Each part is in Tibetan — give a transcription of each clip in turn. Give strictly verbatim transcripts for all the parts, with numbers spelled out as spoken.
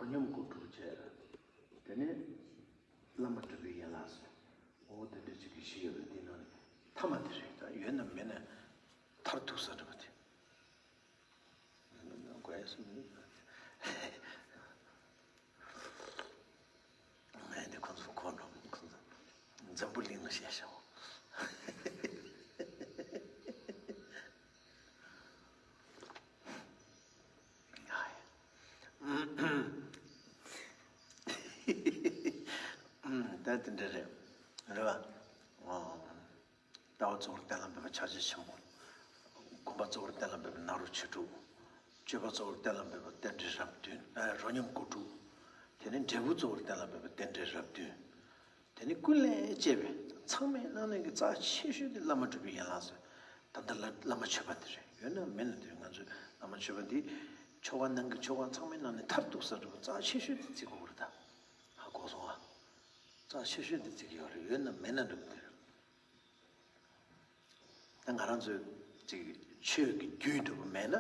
སྙོམས་སྐོར་དྲུག་བྱས། དེ་ནས་བླ་མ་གྲུབ་པའི་ཡན་ལག་ཟེར། འོ་དེ་འདྲ་ཅིག་གི་བཞི་ཡོད་པ་དེ་ནང་ནས་ཐ་མ་དེ་རེད། ད་ཡོད་ན་མེད་ན་མཐར་ཐུག་ས་འདྲ་པོ་དེ། དགོས་སོ། ངས་འདི་ཁོང་ཚོ་གོ་འགྲོ། ཁོང་ཚོ་འཛམ་བུ་གླིང་ལ་བཤད་ཤག། ད་དེ་འདྲ་རེད། རེད་པ། ལྟ་བ་གཙོ་བོར་གཏན་ལ་འབེབས་པ་ཕྱག་རྒྱ་ཆེན་པོ། སྒོམ་པ་གཙོ་བོར་གཏན་ལ་འབེབས་པ་ནཱ་རོ་ཆོས་དྲུག། སྤྱོད་པ་གཙོ་བོར་གཏན་ལ་འབེབས་པ་རྟེན་འབྲེལ་རབ་བདུན། ཨ། རོ་སྙོམས་སྐོར་དྲུག། དེ་ནས་འབྲས་བུ་གཙོ་བོར་གཏན་ལ་འབེབས་པ་རྟེན་འབྲེལ་རབ་བདུན། དེ་ནས་ཀུན་ལས་བཅས་པའི་ཚང་མའི་ནང་ནས་ཀྱི་རྩ་ཆེ་ཤོས་དེ་བླ་མ་གྲུབ་པའི་ཡན་ལག་ཟེར། ད་ལྟ་བླ་བླ་མ་མཆོད་པ་དེ་རེད། ཡོད་ན་མེད་ན་དེ་ང་ཚོས་བླ་མ་མཆོད་པ་འདི་ཆོ་ག་ནང་གི་ཆོ་ག་ཚང་མའི་ནང་ནས་མཐར་གཏུགས་ས་འདྲ་པོ་རྩ་ཆེ་ཤོས་དེ་བརྩི་དགོས་པ་རེད་ད། ཧ་གོ་སོང་ཨ། རྩ་ཆེ་ཤོས་དེ་བརྩི་གི་ཡོད་རེད། ཡོད་ན་མེད་ན་འདྲ་པོ་དེ་རེད། ད་ང་རང་ཚོས་ཅིག་ཆོས་ཀྱི་རྒྱུད་འདྲ་པོ་མེད་ན།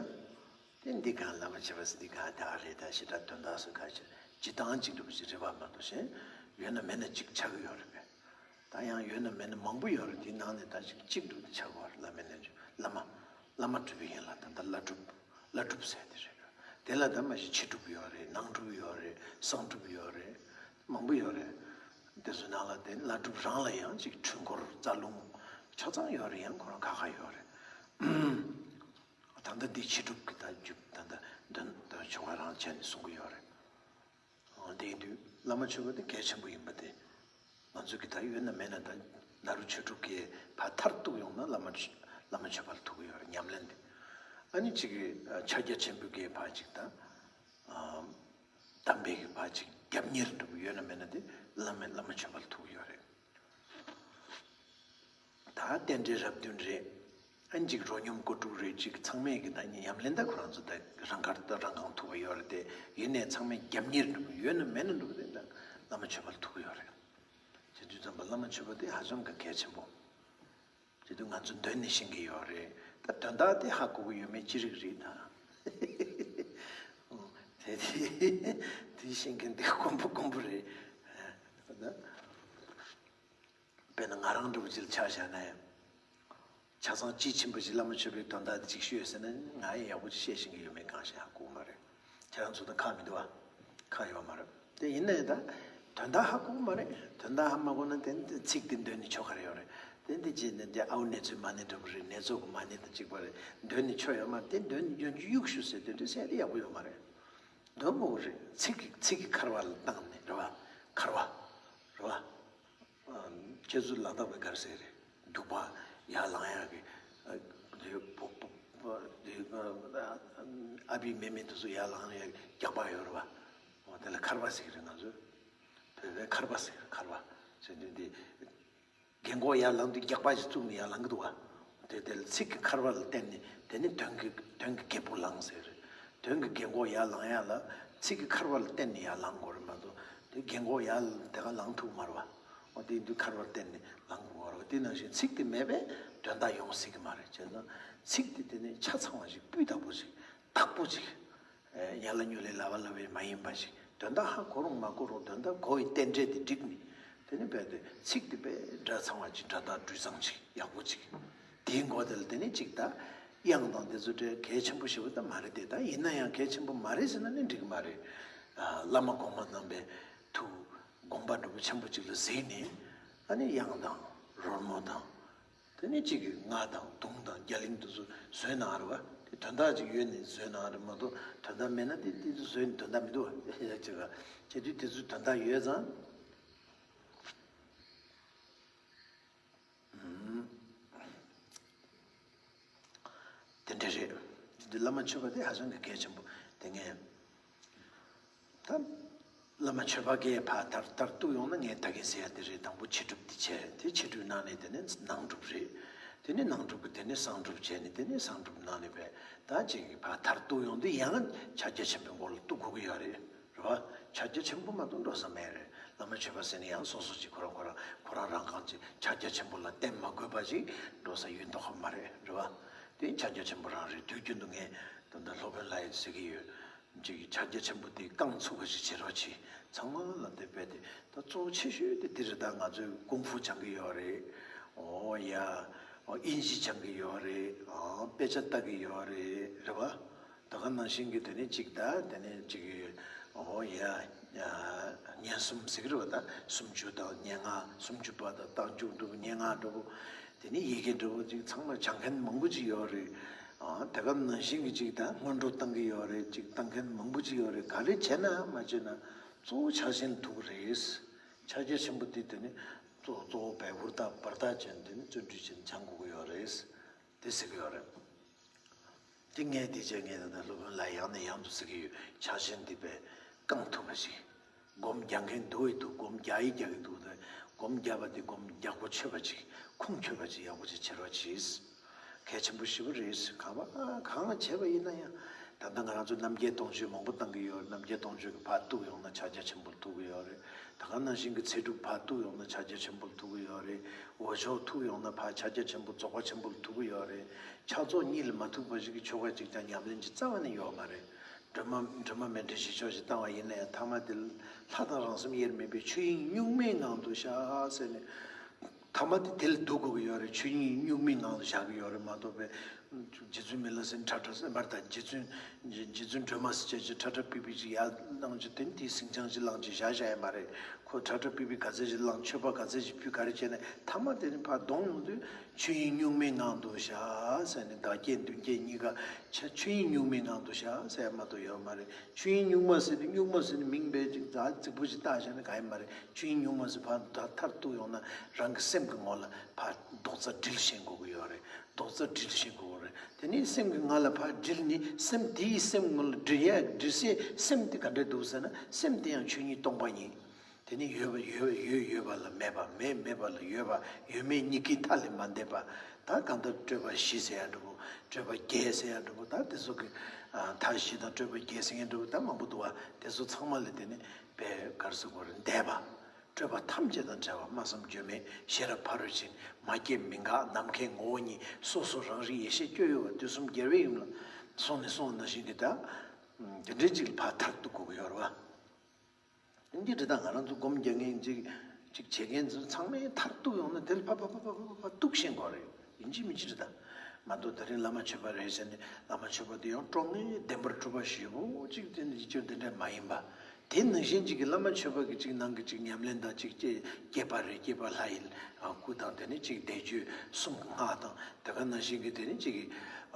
དེ་འདི་གང་བླ་མ་མཆོད་པ་ཟེར་འདི་གང་དེ་ཨ་རེད། ད་ཞེ་དྲག་དོན་དག་སུ་ག་ཅིག་སྤྱི་བཏང་ཅིག་འདྲ་པོ་ཞིག་རེད་པ་མ་གཏོགས་གཞན་ཡོད་ན་མེད་ན་ཅིག་ཆགས་ཀྱི་ཡོད་རེད་པས། ད་ཡང་ཡོད་ན་མེད་ན་མང་པོ་ཡོད་རེད། དེའི་ནང་ནས་ད་ཅིག་གཅིག་འདྲ་པོ་དེ་ཆགས་ཀྱི་ཡོད་རེད། བླ་མའི་རྣལ་འབྱོར་བླ་མ། བླ་མ་གྲུབ་པའི་ཡན་ལག་ད་ལྟ་བླ་སྒྲུབ། བླ་སྒྲུབ་ཟེར་དེ་རེད། དེ་ལ་ད་མ་གཞི་ཕྱི་སྒྲུབ་ཡོད་རེད། ནང་སྒྲུབ་ཡོད་རེད། གསང་སྒྲུབ་ཡོད་རེད། མང་པོ་ཡོད་རེད། དེ་ཚོའི་ནང་ལ་དེ་བླ་སྒྲུབ་རང་ལ་ཡང་ཅིག་འཕྲུལ་འཁོར་རྩ་རླུང་ཆ་ཚང་ཡོད་རེད། ཡང་ཁོ་རང་ཁ་ཁ་ཡོད་རེད། ད་ལྟ་འདི་ཕྱི་སྒྲུབ་ཀྱི་ད་རྒྱུ་ད་ལྟ་འདོན་ད་ཆོ་ག་རང་བྱས་ནས་གསུང་གི་ཡོད་རེད། འོ་དེ་ཡིན་དུས་བླ་མ་མཆོད་པ་དེ་གལ་ཆེན་པོ་ཡིན་པ་དེ། ང་ཚོས་ཀྱི་ད་ཡོད་ན་མེད་ན་ད་ནཱ་རོ་ཆོས་དྲུག་གི་ཕར་མཐར་གཏུགས་ཡོང་ན་བླ་མ་བླ་མ་མཆོད་པ་ལ་ཐུག་གི་ཡོད་རེད། ཉམས་ལེན་དེ། ཨ་ནི་གཅིག་གི་ཕྱག་རྒྱ་ཆེན་པོའི་གི་ཕར་གཅིག་ད། དམ་པའི་གི་ཕར་གཅིག་རྒྱབ་གཉེར་འདྲ་པོ་ཡོད་ན་མེད་ན་དེ་བླ་མ་བླ་མ་མཆོད་པ་ལ་ཐུག་གི་ཡོད་རེད། ད་རྟེན་འབྲེལ་རབ་བདུན་རེད། ཨ་ནི་གཅིག་རོ་སྙོམས་སྐོར་དྲུག་རེད། གཅིག་ཚང་མས་ཀྱི་ད་ཉམས་ལེན་ད་ཁོ་རང་ཚོ་ད་རང་དགར་ད་རང་གང་ཐུབ་པ་ཡོད་རེད་དེ། ཡིན་ནའི་ཚང་མས་རྒྱབ་གཉེར་འགྲུབ་ཡོད་ན་མེད་ན་འགྲུབ་དེ་ད་བླ་མ་མཆོད་པ་ལ་ཐུག་གི་ཡོད་རེད། བྱེད་དུས་ཙམ་པ་བླ་མ་མཆོད་པ་དེ་ཧ་ཅང་གི་གལ་ཆེན་པོ། བྱེད་དུས་ང་ཚོ་འདོན་ནས་ཤེས་ཀྱི་ཡོད་རེད། ད་དོན་དག་དེ་ཧ་གོ་གི་ཡོད་མེད་ཅི་རིགས་རེད་ད། དེ་དེ་དེ་ཤེས་མཁན་དེ་དཀོན་པོ་དཀོན་པོ་རེད། ད། དཔེར་ན་ང་རང་འདྲ་པོ་ཅིག་ལ་ཆ་བཞག་ན་ཡང་། ཆ་ཚང་དཔྱིས་ཕྱིན་པ་ཞིག་བླ་མ་མཆོད་པའི་དོན་དག་དེ་ཅིག་ཤོད་ཟེར་ན་ང་ཡང་ཡག་པོ་ཅིག་བཤད་ཤེས་ཀྱི་ཡོད་མེད་གང་ཤེས་ཧ་གོ་གི་མ་རེད། ཁྱེད་རང་ཚོ་དང་ཁག་མི་འདུག་བ། ཁག་ཡོད་མ་རེད། དེ་ཡིན་ནའི་ད། དོན་དག་ཧ་གོ་གི་མ་རེད། དོན་དག་ཧ་མ་གོ་ན་དེ་ཚིག་དེ་འདོན་ནས་ཆོ་ག་རེ་ཡོད་རེད། དེ་འདི་ཅི་ནས་འདི་ཨའུ་ནེ་ཙོའི་མ་ཎི་འདྲ་པོ་རེད། ནེ་ཙོ་གི་མ་ཎི་དང་གཅིག་པ་རེད། འདོན་ནས་ཆོ་ཡོད་མ་རེད། དེ་འདོན་ནས་འདོན་རྒྱུ་གཡུག་ཞུ་ཟེར་དེ་འདྲ་བཤད་དེ་ཡག་པོ་ཡོད་མ་རེད། འདོན་དགོས་རེད། ཚིག་གི་ཚིག་གི་འཁར་བ་ལ་བཏང་ནས་རེད་བ། འཁར་བ། རེད་བ། ཁྱེད་ཚོ་ལ་དྭགས་པའི་ག་རེ་ཟེར་རེད། རྒྱུག་པ་ཡར་ལངས་ཡག་གི། དེ་པོ་པོ་པོ་དེ་ཨ་ཕི་མེ་མེ་དེ་ཚོ་ཡར་ལངས་ཡག་རྒྱག་པ་ཡོད་རེད་བ། འོ་དེ་ལ་འཁར་བ་ཟེར་གི་རེད། ང་ཚོས་བོད་པའི་འཁར་བ་ཟེར་གི་རེད། འཁར་བ་ཟེར་དུས་འདི། རྒན་གོག་ཡར་ལངས་དུས་རྒྱག་པ་ཞིག་བཙུགས་ནས་ཡར་ལངས་ཀྱི་འདུག་བ། དེ་དེ་ལ་ཚིག་གི་འཁར་བ་ལ་བརྟེན་ནས་དེ་ནི་དོན་གྱི་དོན་གྱི་རྒད་པོ་ལངས་ཟེར། དོན་གྱི་རྒན་གོག་ཡར་ལངས་ཡག་ལ་ཚིག་གི་འཁར་བ་ལ་བརྟེན་ནས་ཡར་ལངས་དགོས་རེད་མ་གཏོགས་དེ་རྒན་གོག་ཡར་དེ་ག་ལངས་ཐུབ་མ་རེད་བ། འོ་དེ་ཡིན་དུས་འཁར་བ་ལ་བརྟེན་ནས་ལངས་དགོས་རེད་བ། དེ་ནང་བཞིན་ཚིག་དེ་མེད་པས་དོན་དག་ཡོང་སྲིད་ཀྱི་མ་རེད། བྱས་ཙང་ཚིག་དེ་དེ་ནི་ཆ་ཚང་བ་ཞིག་སྤུས་དག་པོ་ཞིག་དག་པོ་ཞིག་ཡར་ལ་ཉུལ་ལེ་ལ་བ་ལ་བའི་མ་ཡིན་པ་ཞིག་དོན་དག་ཧ་གོ་རུང་མ་གོ་རུང་དོན་དག་གོ་བའི་རྟེན་འབྲེལ་དེ་འགྲིག་ནི། དེ་ནི་རྦད་དེ་ཚིག་དེ་རྦད་སྒྲ་ཚང་བ་ཅིག་སྒྲ་དག་འགྲོས་བཟང་ཅིག་ཡག་པོ་ཅིག་དེའི་མགོ་དེ་ལ་དེ་ནི་ཅིག་ད་དབྱངས་དང་དེ་ཚོ་འདྲ་གལ་ཆེན་པོ་ཞེ་པོ་ད་མ་རེད་དེ། ད་ཡིན་ན་ཡང་གལ་ཆེན་པོ་མ་རེད་ཟེར་ན་ནི་འགྲིག་གི་མ་རེད། བླ་མ་གོང་མ་རྣམ་པའི་ཐུགས་དགོངས་པ་འདྲ་པོ་ཆེན་པོ་ཅིག་ལ་གཟིགས་ནས་ཨ་ནི་དབྱངས་དང་རོལ་མོ་དང་། དེ་ནས་གཅིག་གིས་རྔ་དང་དུང་དང་རྒྱ་གླིང་དེ་ཚོ་བཟོས་གནང་རེད་བ། དེ་དོན་དག་ཅིག་ཡོད་ནས་བཟོས་གནང་རེད་མ་གཏོགས་དོན་དག་མེད་ན་དེ་དེ་ཚོ་བཟོས་ནས་དོན་དག་མི་འདུག་བ། ཡ་ཅིག་ག་བྱེད་དུས་དེ་ཚོ་དོན་དག་ཡོད་ཙང་། དེ་འདྲ་རེད། དེ་བླ་མ་མཆོད་པ་དེ་ཧ་ཅང་གི་གལ་ཆེན་པོ་དེ་ངས། ད་བླ་མ་མཆོད་པ་གའི་ཕར་མཐར་མཐར་གཏུགས་ཡོང་ན་ངས་ད་གིན་ཟེར་ཡ་དེ་རེད། དང་པོ་ཕྱི་སྒྲུབ་དེ་བྱས། དེ་ཕྱི་སྒྲུབ་གནང་ནས་དེ་ནས་ནང་སྒྲུབ་རེད། དེ་ནས་ནང་སྒྲུབ་ཀྱི་དེ་ནས་གསང་སྒྲུབ་བྱས་ནས་དེ་ནས་གསང་སྒྲུབ་གནང་ནས་བས་ད་ཅིག་གི་ཕར་མཐར་གཏུགས་ཡོང་དུས་ཡང་ཕྱག་རྒྱ་ཆེན་པོའི་མགོ་ལ་གཏུགས་དགོས་ཀྱི་ཡོད་རེད། རེད་བ། ཕྱག་རྒྱ་ཆེན་པོ་མ་གཏོགས་འགྲོ་ས་མེད་རེད། བླ་མ་མཆོད་པ་ཟེར་ནས་ཡང་སོ་སོ་ཅིག་ཁོ་རང་ཁོ་རང་ཁོ་རང་རང་གང་ཅིག་ཕྱག་རྒྱ་ཆེན་པོ་ལ་བརྟེན་མ་དགོས་པ་ཅིག་འགྲོ་ས་ཡོད་མདོག་ཁ་མ་རེད། རེད་བ། དེ་ཕྱག་རྒྱ་ཆེན་པོ་རང་རེད། དུས་རྒྱུན་དུ་ངས་ད་ལྟ་སློབ་དཔོན་ལགས་ཡིས་ཟེར་གྱི་ཡོད། ཅིག་ཕྱག་རྒྱ་ཆེན་པོ་དེ་བསྐང་ཐུབ་པ་ཞིག་བྱེད་རོགས་གྱིས། ཚང་མ་ལ་དེ་བས་ཏེ་ད་གཙོ་བོ་ཆེ་ཤོས་དེ་དེ་རེད། ད་ང་ཚོས་ཀུང་ཧྥུ་སྦྱང་གི་ཡོད་རེད། ཨོ་ཡ། ཨོ་དབྱིན་ཇི་སྦྱང་གི་ཡོད་རེད། ཨོ་དཔེ་ཆ་ལྟ་གི་ཡོད་རེད། རེད་བ། ད་ག་ནང་བཞིན་གྱི་དེ་ནས་ཅིག་ད་དེ་ནས་ཅིག་ཨོ་ཡ། ཡ། ཉན་གསུམ་ཟེར་གི་རེད་བ། ད་སུམ་ཅུ་དང་ཉེར་ལྔ། སུམ་ཅུ་པ་དང་རྟགས་འཇུག་འདྲ་པོ། ཉེར་ལྔ་འདྲ་པོ། དེ་ནས་ཡི་གེ་འདྲ་པོ་ཅིག་ཚང་མ་སྦྱང་མཁན་མང་པོ་ཅིག་ཡོད་རེད། ཨ་ད་ག་ནང་བཞིན་གྱི་ཅིག་ད་སྔོན་འགྲོ་བཏང་གི་ཡོད་རེད། ཅིག་བཏང་མཁན་མང་པོ་ཅིག་ཡོད་རེད། ག་རེ་བྱས་ན་མ་བྱས་ན་གཙོ་བོ་ཕྱག་ཆེན་ཐུག་གི་རེད། ཕྱག་རྒྱ་ཆེན་པོ་དེ་དེ་ནི་གཙོ་གཙོ་བོ་བས་ཧུར་ཐག་འབད་ཐག་བྱས་ནས་དེ་ནི་བརྩོན་འགྲུས་བྱས་ནས་སྦྱང་དགོས་ཀྱི་ཡོད་རེད། དེ་ཟེར་གི་ཡོད་རེད། དེ་ངས་དེ་བྱས་ངས་ད་ལྟ་སློབ་དཔོན་ལ་ཡང་ནས་ཡང་དུ་ཟེར་གི་ཡོད། ཕྱག་ཆེན་དེ་བས་བསྐང་ཐུབ་པ་ཞིག་སྒོམ་རྒྱག་མཁན་འདུག་ཡི་འདུག་སྒོམ་རྒྱག་ཡི་རྒྱག་གི་འདུག་དེ་སྒོམ་རྒྱག་པ་དེ་སྒོམ་རྒྱག་པོ་ཆོད་པ་ཅིག་ཁུངས་འཁྱོལ་བ་ཅིག་ཡག་པོ་ཅིག་བྱེད་རོགས་གྱིས། གལ་ཆེན་པོ་ཞེ་པོ་རེད། གང་བ་གང་བྱས་པ་ཡིན་ན་ཡང་། ད་ལྟ་ང་རང་ཚོ་རྣམ་རྒྱལ་སྟོང་མཆོད་མང་པོ་བཏང་གི་ཡོད་རེད། རྣམ་རྒྱལ་སྟོང་མཆོད་ཀྱི་ཕར་གཏུགས་ཡོང་ན་ཕྱག་རྒྱ་ཆེན་པོར་ཐུག་གི་ཡོད་རེད། ད་ག་ནང་བཞིན་གྱི་ཚེ་སྒྲུབ་ཕར་གཏུགས་ཡོང་ན་ཕྱག་རྒྱ་ཆེན་པོར་ཐུག་གི་ཡོད་རེད། འོག་ཞོག་ཐུག་ཡོང་ན་ཕར་ཕྱག་རྒྱ་ཆེན་པོ་རྫོགས་པ་ཆེན་པོར་ཐུག་གི་ཡོད་རེད། ཕྱག་རྫོགས་གཉིས་ལ་མ་ཐུག་པ་ཞིག་གི་ཆོ་ག་ཅིག་ཀྱང་ཉམས་ལེན་གྱི་རྩ་བ་ནས་ཡོད་མ་རེད། སྒྲོལ་མ་སྒྲོལ་མ་མཎྜལ་བཞི་ཆོག་ཅིག་བཏང་བ་ཡིན་ན་ཡང་ཐ་མ་དེ་ལྷ་དང་རང་སེམས་དབྱེར་མེད་པའི་ཆོས་དབྱིངས་གཉུག་མའི་ངང་དུ་བཞག་ཟེར་ནས། ཐ་མ་དེ་དེ་ལ་འདུག་དགོས་ཀྱི་ཡོད་རེད། ཆོས་དབྱིངས་གཉུག་མའི་ངང་དུ་བཞག་གི་ཡོད་རེད་མ་གཏོགས་པའི། རྗེ་བཙུན་མི་ལ་ཟེར་ཁྲ་ཁྲ་ཟེར་མར་དང་རྗེ་བཙུན། རྗེ་བཙུན་སྒྲོལ་མ་ཟེར་བྱས་ཅིག་ཁྲ་ཁྲ་པི་པི་ཅིག་ཡར་བླངས་ཅིག་དེ་ནི་དེའི་ཟིང་ཆ་ཅིག་བླངས་ཅིག་བཞག་བཞག་ཡ་མ་རེད། ཁོ་ཁྲ་ཁྲ་པི་པི་ག་ཚད་ཅིག་བླངས། མཆོད་པ་ག་ཚད་ཅིག་ཕུལ། ག་རེ་བྱས་ནས་ཐ་མ་དེ་ནི་ཕར་གདོང་ཡོང་དུས་ཆོས་དབྱིངས་གཉུག་མའི་ངང་དུ་བཞག་ཟེར་ནས་བདག་བསྐྱེད་མདུན་བསྐྱེད་གཉིས་ཀ་ཆ་ཆོས་དབྱིངས་གཉུག་མའི་ངང་དུ་བཞག་ཟེར་ཡ་མ་གཏོགས་ཡོད་མ་རེད། ཆོས་དབྱིངས་གཉུག་མ་ཟེར་དུས་གཉུག་མ་ཟེར་ནས་མིང་དཔེ་ཅིག་རྫ་རྫིག་པོ་ཅིག་བཏགས་བཞག་ན་ག་ཡི་མ་རེད། ཆོས་དབྱིངས་གཉུག་མ་ཟེར་ཕར་ད་མཐར་གཏུགས་ཡོང་ན་རང་གི་སེམས་ཀྱི་ངོ་ལ་ཕར་རྡོག་རྩ་དྲིལ་ཤེས་དགོས་ཀྱི་ཡོད་རེད། རྡོག་རྩ་དྲིལ་ཤེས་དགོས་ཀྱི་རེད། དེ་ནས་སེམས་ཀྱི་ངོ་ལ་ཕར་དྲིལ་ནས་སེམས་དེའི་སེམས་ངོ་ལ་དྲིལ་ཡ་དྲིལ་སའི་སེམས་དེ་ག་འདྲ་འདུག་ཟེར་ན་སེམས་དེ་ཡང་ཆོས་ཉིད་སྟོང་པ་ཉིད། དེ་ནས་ཡོད་པ་ཡོད་ཡོད་ཡོད་པ་ལ་མེད་པ། མེད་མེད་པ་ལ་ཡོད་པ། ཡོད་མེད་གཉིས་ཀའི་མཐའ་ལས་མ་འདས་པ། ད་གང་ལྟར་སྤྲོས་པ་བཞི་ཟེར་ཡ་འདྲ་པོ། སྤྲོས་པ་བརྒྱད་ཟེར་ཡ་འདྲ་པོ། ད་དེ་ཚོ་གི་ཨ་མཐའ་བཞི་དང་སྤྲོས་པ་བརྒྱད་ཟེར་མཁན་འདྲ་པོ་ད་མང་པོ་འདུག་བ། དེ་ཚོ་ཚང་མ་ལས་དེ་ནི་པའི་གར་སོ་གོ་རེ་འདས་པ། སྤྲོས་པ་ཐམས་ཅད་དང་བྲལ་བ། སྨྲ་བསམ་བརྗོད་མེད་ཤེས་རབ་ཕ་རོལ་ཕྱིན། མ་སྐྱེས་མི་འགག་ནམ་མཁའི་ངོ་བོ་ཉིད། སོ་སོ་རང་རིག་ཡེ་ཤེས་སྤྱོད་ཡུལ་བ། དུས་གསུམ་རྒྱལ་བའི་ཡུམ་ལ་སོང་ནས་སོང་ནང་བཞིན་གྱི་ད་དེ་འདྲའི་ཅིག་ལ་ཕར་མཐར་གཏུགས་དགོས་ཀྱི་ཡོད་རེད་བ། འདི་འདྲ་ད་ང་རང་ཚོ་སྒོམ་རྒྱག་མཁན་ཅིག་ཅིག་བྱེད་མཁན་ཚོ་ཚང་མས་མཐར་གཏུགས་ཡོང་ན་དེ་ལ་ཕ་ཕ་ཕ་ཕ་ཕ་ཕ་གཏུགས་ཤེས་དགོས་རེད། ཡིན་གཅིག་མིན་གཅིག་རེད་ད། མ་གཏོགས་ད་རིང་བླ་མ་མཆོད་པ་རེད་ཟེར་ནས་བླ་མ་མཆོད་པ་དེ་ཡང་ཀྲོང་ངེ་བདེན་པར་གྲུབ་པ་ཞེ་པོ་ཅིག་དེ་འདྲ་ཅིག་དེ་འདྲ་མ་ཡིན་པ། དེ་ནང་བཞིན་ཅིག་གི་བླ་མ་མཆོད་པ་གི་ཅིག་ནང་གི་ཅིག་ཉམས་ལེན་དང་ཅིག་སྐྱེ་སྐྱེས་པ་རེད། སྐྱེས་པ་ལྷ་ཡི་སྐུ་དང་དེ་ནས་ཅིག་བཟླས་བརྗོད་གསུང་སྔགས་དང་དེ་ག་ནང་བཞིན་གི་དེ་ནས་ཅིག་གི་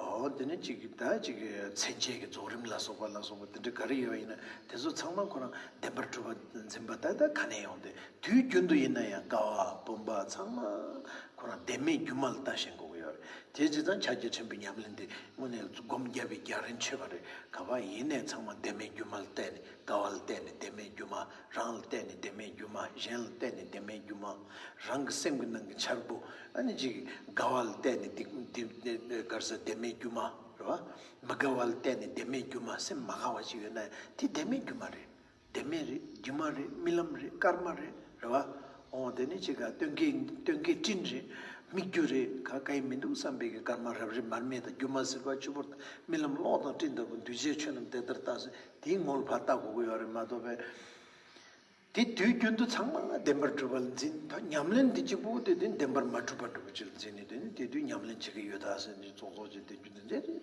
ཨོ་དེ་ནས་ཅིག་གི་ད་ཅིག་གི་མཚན་བཅས་ཀྱི་རྫོགས་རིམ་ལ་སོགས་པ་ལ་སོགས་པ་དེ་འདྲ་ག་རེ་ཡོད་ཡིན་ན་དེ་ཚོ་ཚང་མ་ཁོ་རང་བདེན་པར་གྲུབ་པ་འཛིན་པ་ད་ལྟ་ག་ནས་ཡོང་དེ། དུས་རྒྱུན་དུ་ཡིན་ན་ཡང་དགའ་བ་བུམ་པ་ཚང་མ་ཁོ་རང་བདེན་མེད་སྒྱུ་མ་ལ་ལྟ་ཤེས་དགོས་ཀྱི་ཡོད་རེད། དེ་བྱས་ཙང་ཕྱག་རྒྱ་ཆེན་པོའི་ཉམས་ལེན་དེ་དངོས་གནས་སྒོམ་རྒྱབ་པའི་རྒྱ་རན་ཆོད་པ་རེད། ག་པར་ཡིན་ནའི་ཚང་མ་བདེན་མེད་སྒྱུ་མ་ལ་བལྟས་ནས། དགའ་བ་ལ་བལྟས་ནས་བདེན་མེད་སྒྱུ་མ། རང་ལ་བལྟས་ནས་བདེན་མེད་སྒྱུ་མ། གཞན་ལ་བལྟས་ནས་བདེན་མེད་སྒྱུ་མ། རང་གི་སེམས་ཀྱི་ནང་གི་འཆར་སྒོ་ཨ་ནི་ཅིག་དགའ་བ་ལ་བལྟས་ནས་བདེ་བདེ་བདེ་ག་རེ་ཟེར་བདེན་མེད་སྒྱུ་མ་རེད་བ། མི་དགའ་བ་ལ་བལྟས་ནས་བདེན་མེད་སྒྱུ་མ། སེམས་མ་དགའ་བ་ཅིག་ཡོད་ན་དེ་བདེན་མེད་སྒྱུ་མ་རེད། བདེན་མེད་རེད། སྒྱུ་མ་རེད། རྨི་ལམ་རེད། སྐར་མ་རེད། རེད་བ། འོ་དེ་ནི་ཅིག་ག་སྟོན་ཀའི་སྟོན་ཀའི་སྤྲིན་རེད། སྨིག་རྒྱུ་རེད། ག་ག་ཡི་མི་འདུག་བསམ་པའི་གི་སྐར་མ་རབ་རིབ་མར་མེ་དང་སྒྱུ་མ་ཟིལ་པ་ཆུ་བུར་དང་རྨི་ལམ་གློག་དང་སྤྲིན་ལྟ་བུ་འདུས་བྱས་ཆོས་རྣམས་དེ་ལྟར་བལྟ་ཟེར་དེའི་ངོ་ལ་ཕར་བལྟ་དགོས་ཀྱི་ཡོད་རེད་མ་གཏོགས་པའི། དེ་དུས་རྒྱུན་དུ་ཚང་མ་བདེན་པར་གྲུབ་པ་ལ་འཛིན། ད་ཉམས་ལེན་དེ་གཅིག་པུ་དེ་དེ་བདེན་པར་མ་གྲུབ་པ་འདྲ་པོ་ཅིག་ལ་འཛིན་ནས་དེ་ནི་དེ་དུས་ཉམས་ལེན་བྱེད་ཀྱི་ཡོད་ད་ཟེར་ནས་ཚོགས་གཙོ་ཅིག་དེ་རྒྱུན་དུ་འཛིན་རེད།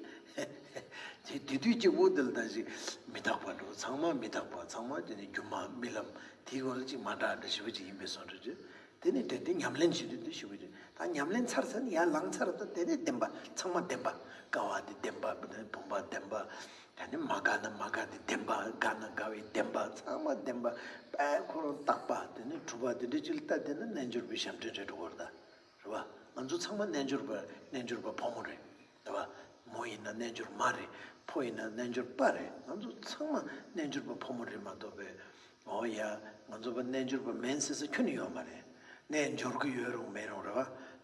དེ་དེ་དུས་གཅིག་པུ་དེ་ལ་ད་ཅིག་མི་རྟག་པ་འདྲ་པོ། ཚང་མ་མི་རྟག་པ། ཚང་མ་དེ་ནི་སྒྱུ་མ་རྨི་ལམ་དེའི་སྒང་ལ་ཅིག་མ་འདྲ་འདྲ་ཞེ་པོ་ཅིག་ཡིན་པའི་བཟོ་འདྲ་ཅིག་དེ་ནི་དེ་དེ་ཉམས་ལེན་བྱེད་དུས་དེ་ཞེ་པོ་ཅིག་ད་ཉམས་ལེན་ཚར་ཚར་ནས་ཡར་ལངས་ཚར་ད་དེ་ནི་བདེན་པ། ཚང་མ་བདེན་པ། དགའ་བ་དེ་བདེན་པ། བུམ་པ་བདེན་པ། ད་ནི་མ་དགའ་ན་མ་དགའ་དེ་བདེན་པ། དགའ་ན་དགའ་བའི་བདེན་པ། ཚང་མ་བདེན་པ། དཔེ་ཁོ་རང་རྟག་པ། དེ་ནི་གྲུབ་པ་དེ་འདྲ་ཅིག་ལ་ལྟ་བསྡད་ན་རྣལ་འབྱོར་པའི་ཞབས་འདྲེན་རེད་འགྲོ་གི་རེད་ད། རེད་བ། ང་ཚོ་ཚང་མ་རྣལ་འབྱོར་པ། རྣལ་འབྱོར་པ་ཕོ་མོ་རེད། རེད་བ། མོ་ཡིན་ན་རྣལ་འབྱོར་མ་རེད། ཕོ་ཡིན་ན་རྣལ་འབྱོར་པ་རེད། ང་ཚོ་ཚང་མ་རྣལ་འབྱོར་པ་ཕོ་མོ་རེད་མ་གཏོགས་པའི། འོ་ཡ། ང་ཚོ་པ་རྣལ་འབྱོར་པ་མིན་ཟེར་ས་ཁྱོན་ནས་ཡོད་མ་རེད། རྣལ་འབྱོར་གི་ཡོད་རུང་མེད་རུང་རེད་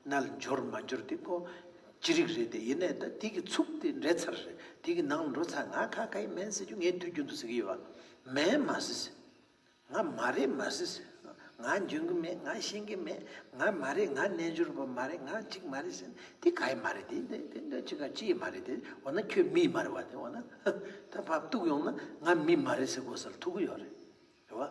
བ། རྣལ་འབྱོར་མ་འབྱོར་དེ་ཁོ་ཅི་རིགས་རེད་དེ། ཡིན་ནའི་ད་དེ་གི་ཚུགས་དེ་འདྲེས་ཚར་རེད། དེ་གི་ནང་འགྲོ་ཚར། ང་ཁ་ཁ་ཡི་མིན་ཟེར་རྒྱུ་ངས་དུས་རྒྱུན་དུ་ཟེར་གི་ཡོད་བ། མིན་མ་ཟེར། ང་མ་རེད་མ་ཟེར། ང་འཇོན་གི་མེད། ང་ཤེས་ཀྱི་མེད། ང་མ་རེད། ང་རྣལ་འབྱོར་པ་མ་རེད། ང་གཅིག་མ་རེད་ཟེར་ན་དེ་ག་ཡི་མ་རེད། དེ་དེ་དེ་འདྲ་ཅི་ག་ཅི་ཡི་མ་རེད། དེ་འོ་ན་ཁྱོད་མི་མ་རེད་བ། དེ་འོ་ན་ད་བབ་ཏུག་ཡོང་ན་ང་མི་མ་རེད་ཟེར་དགོས་སར་ཐུག་གི་ཡོད་རེད། རེད་བ།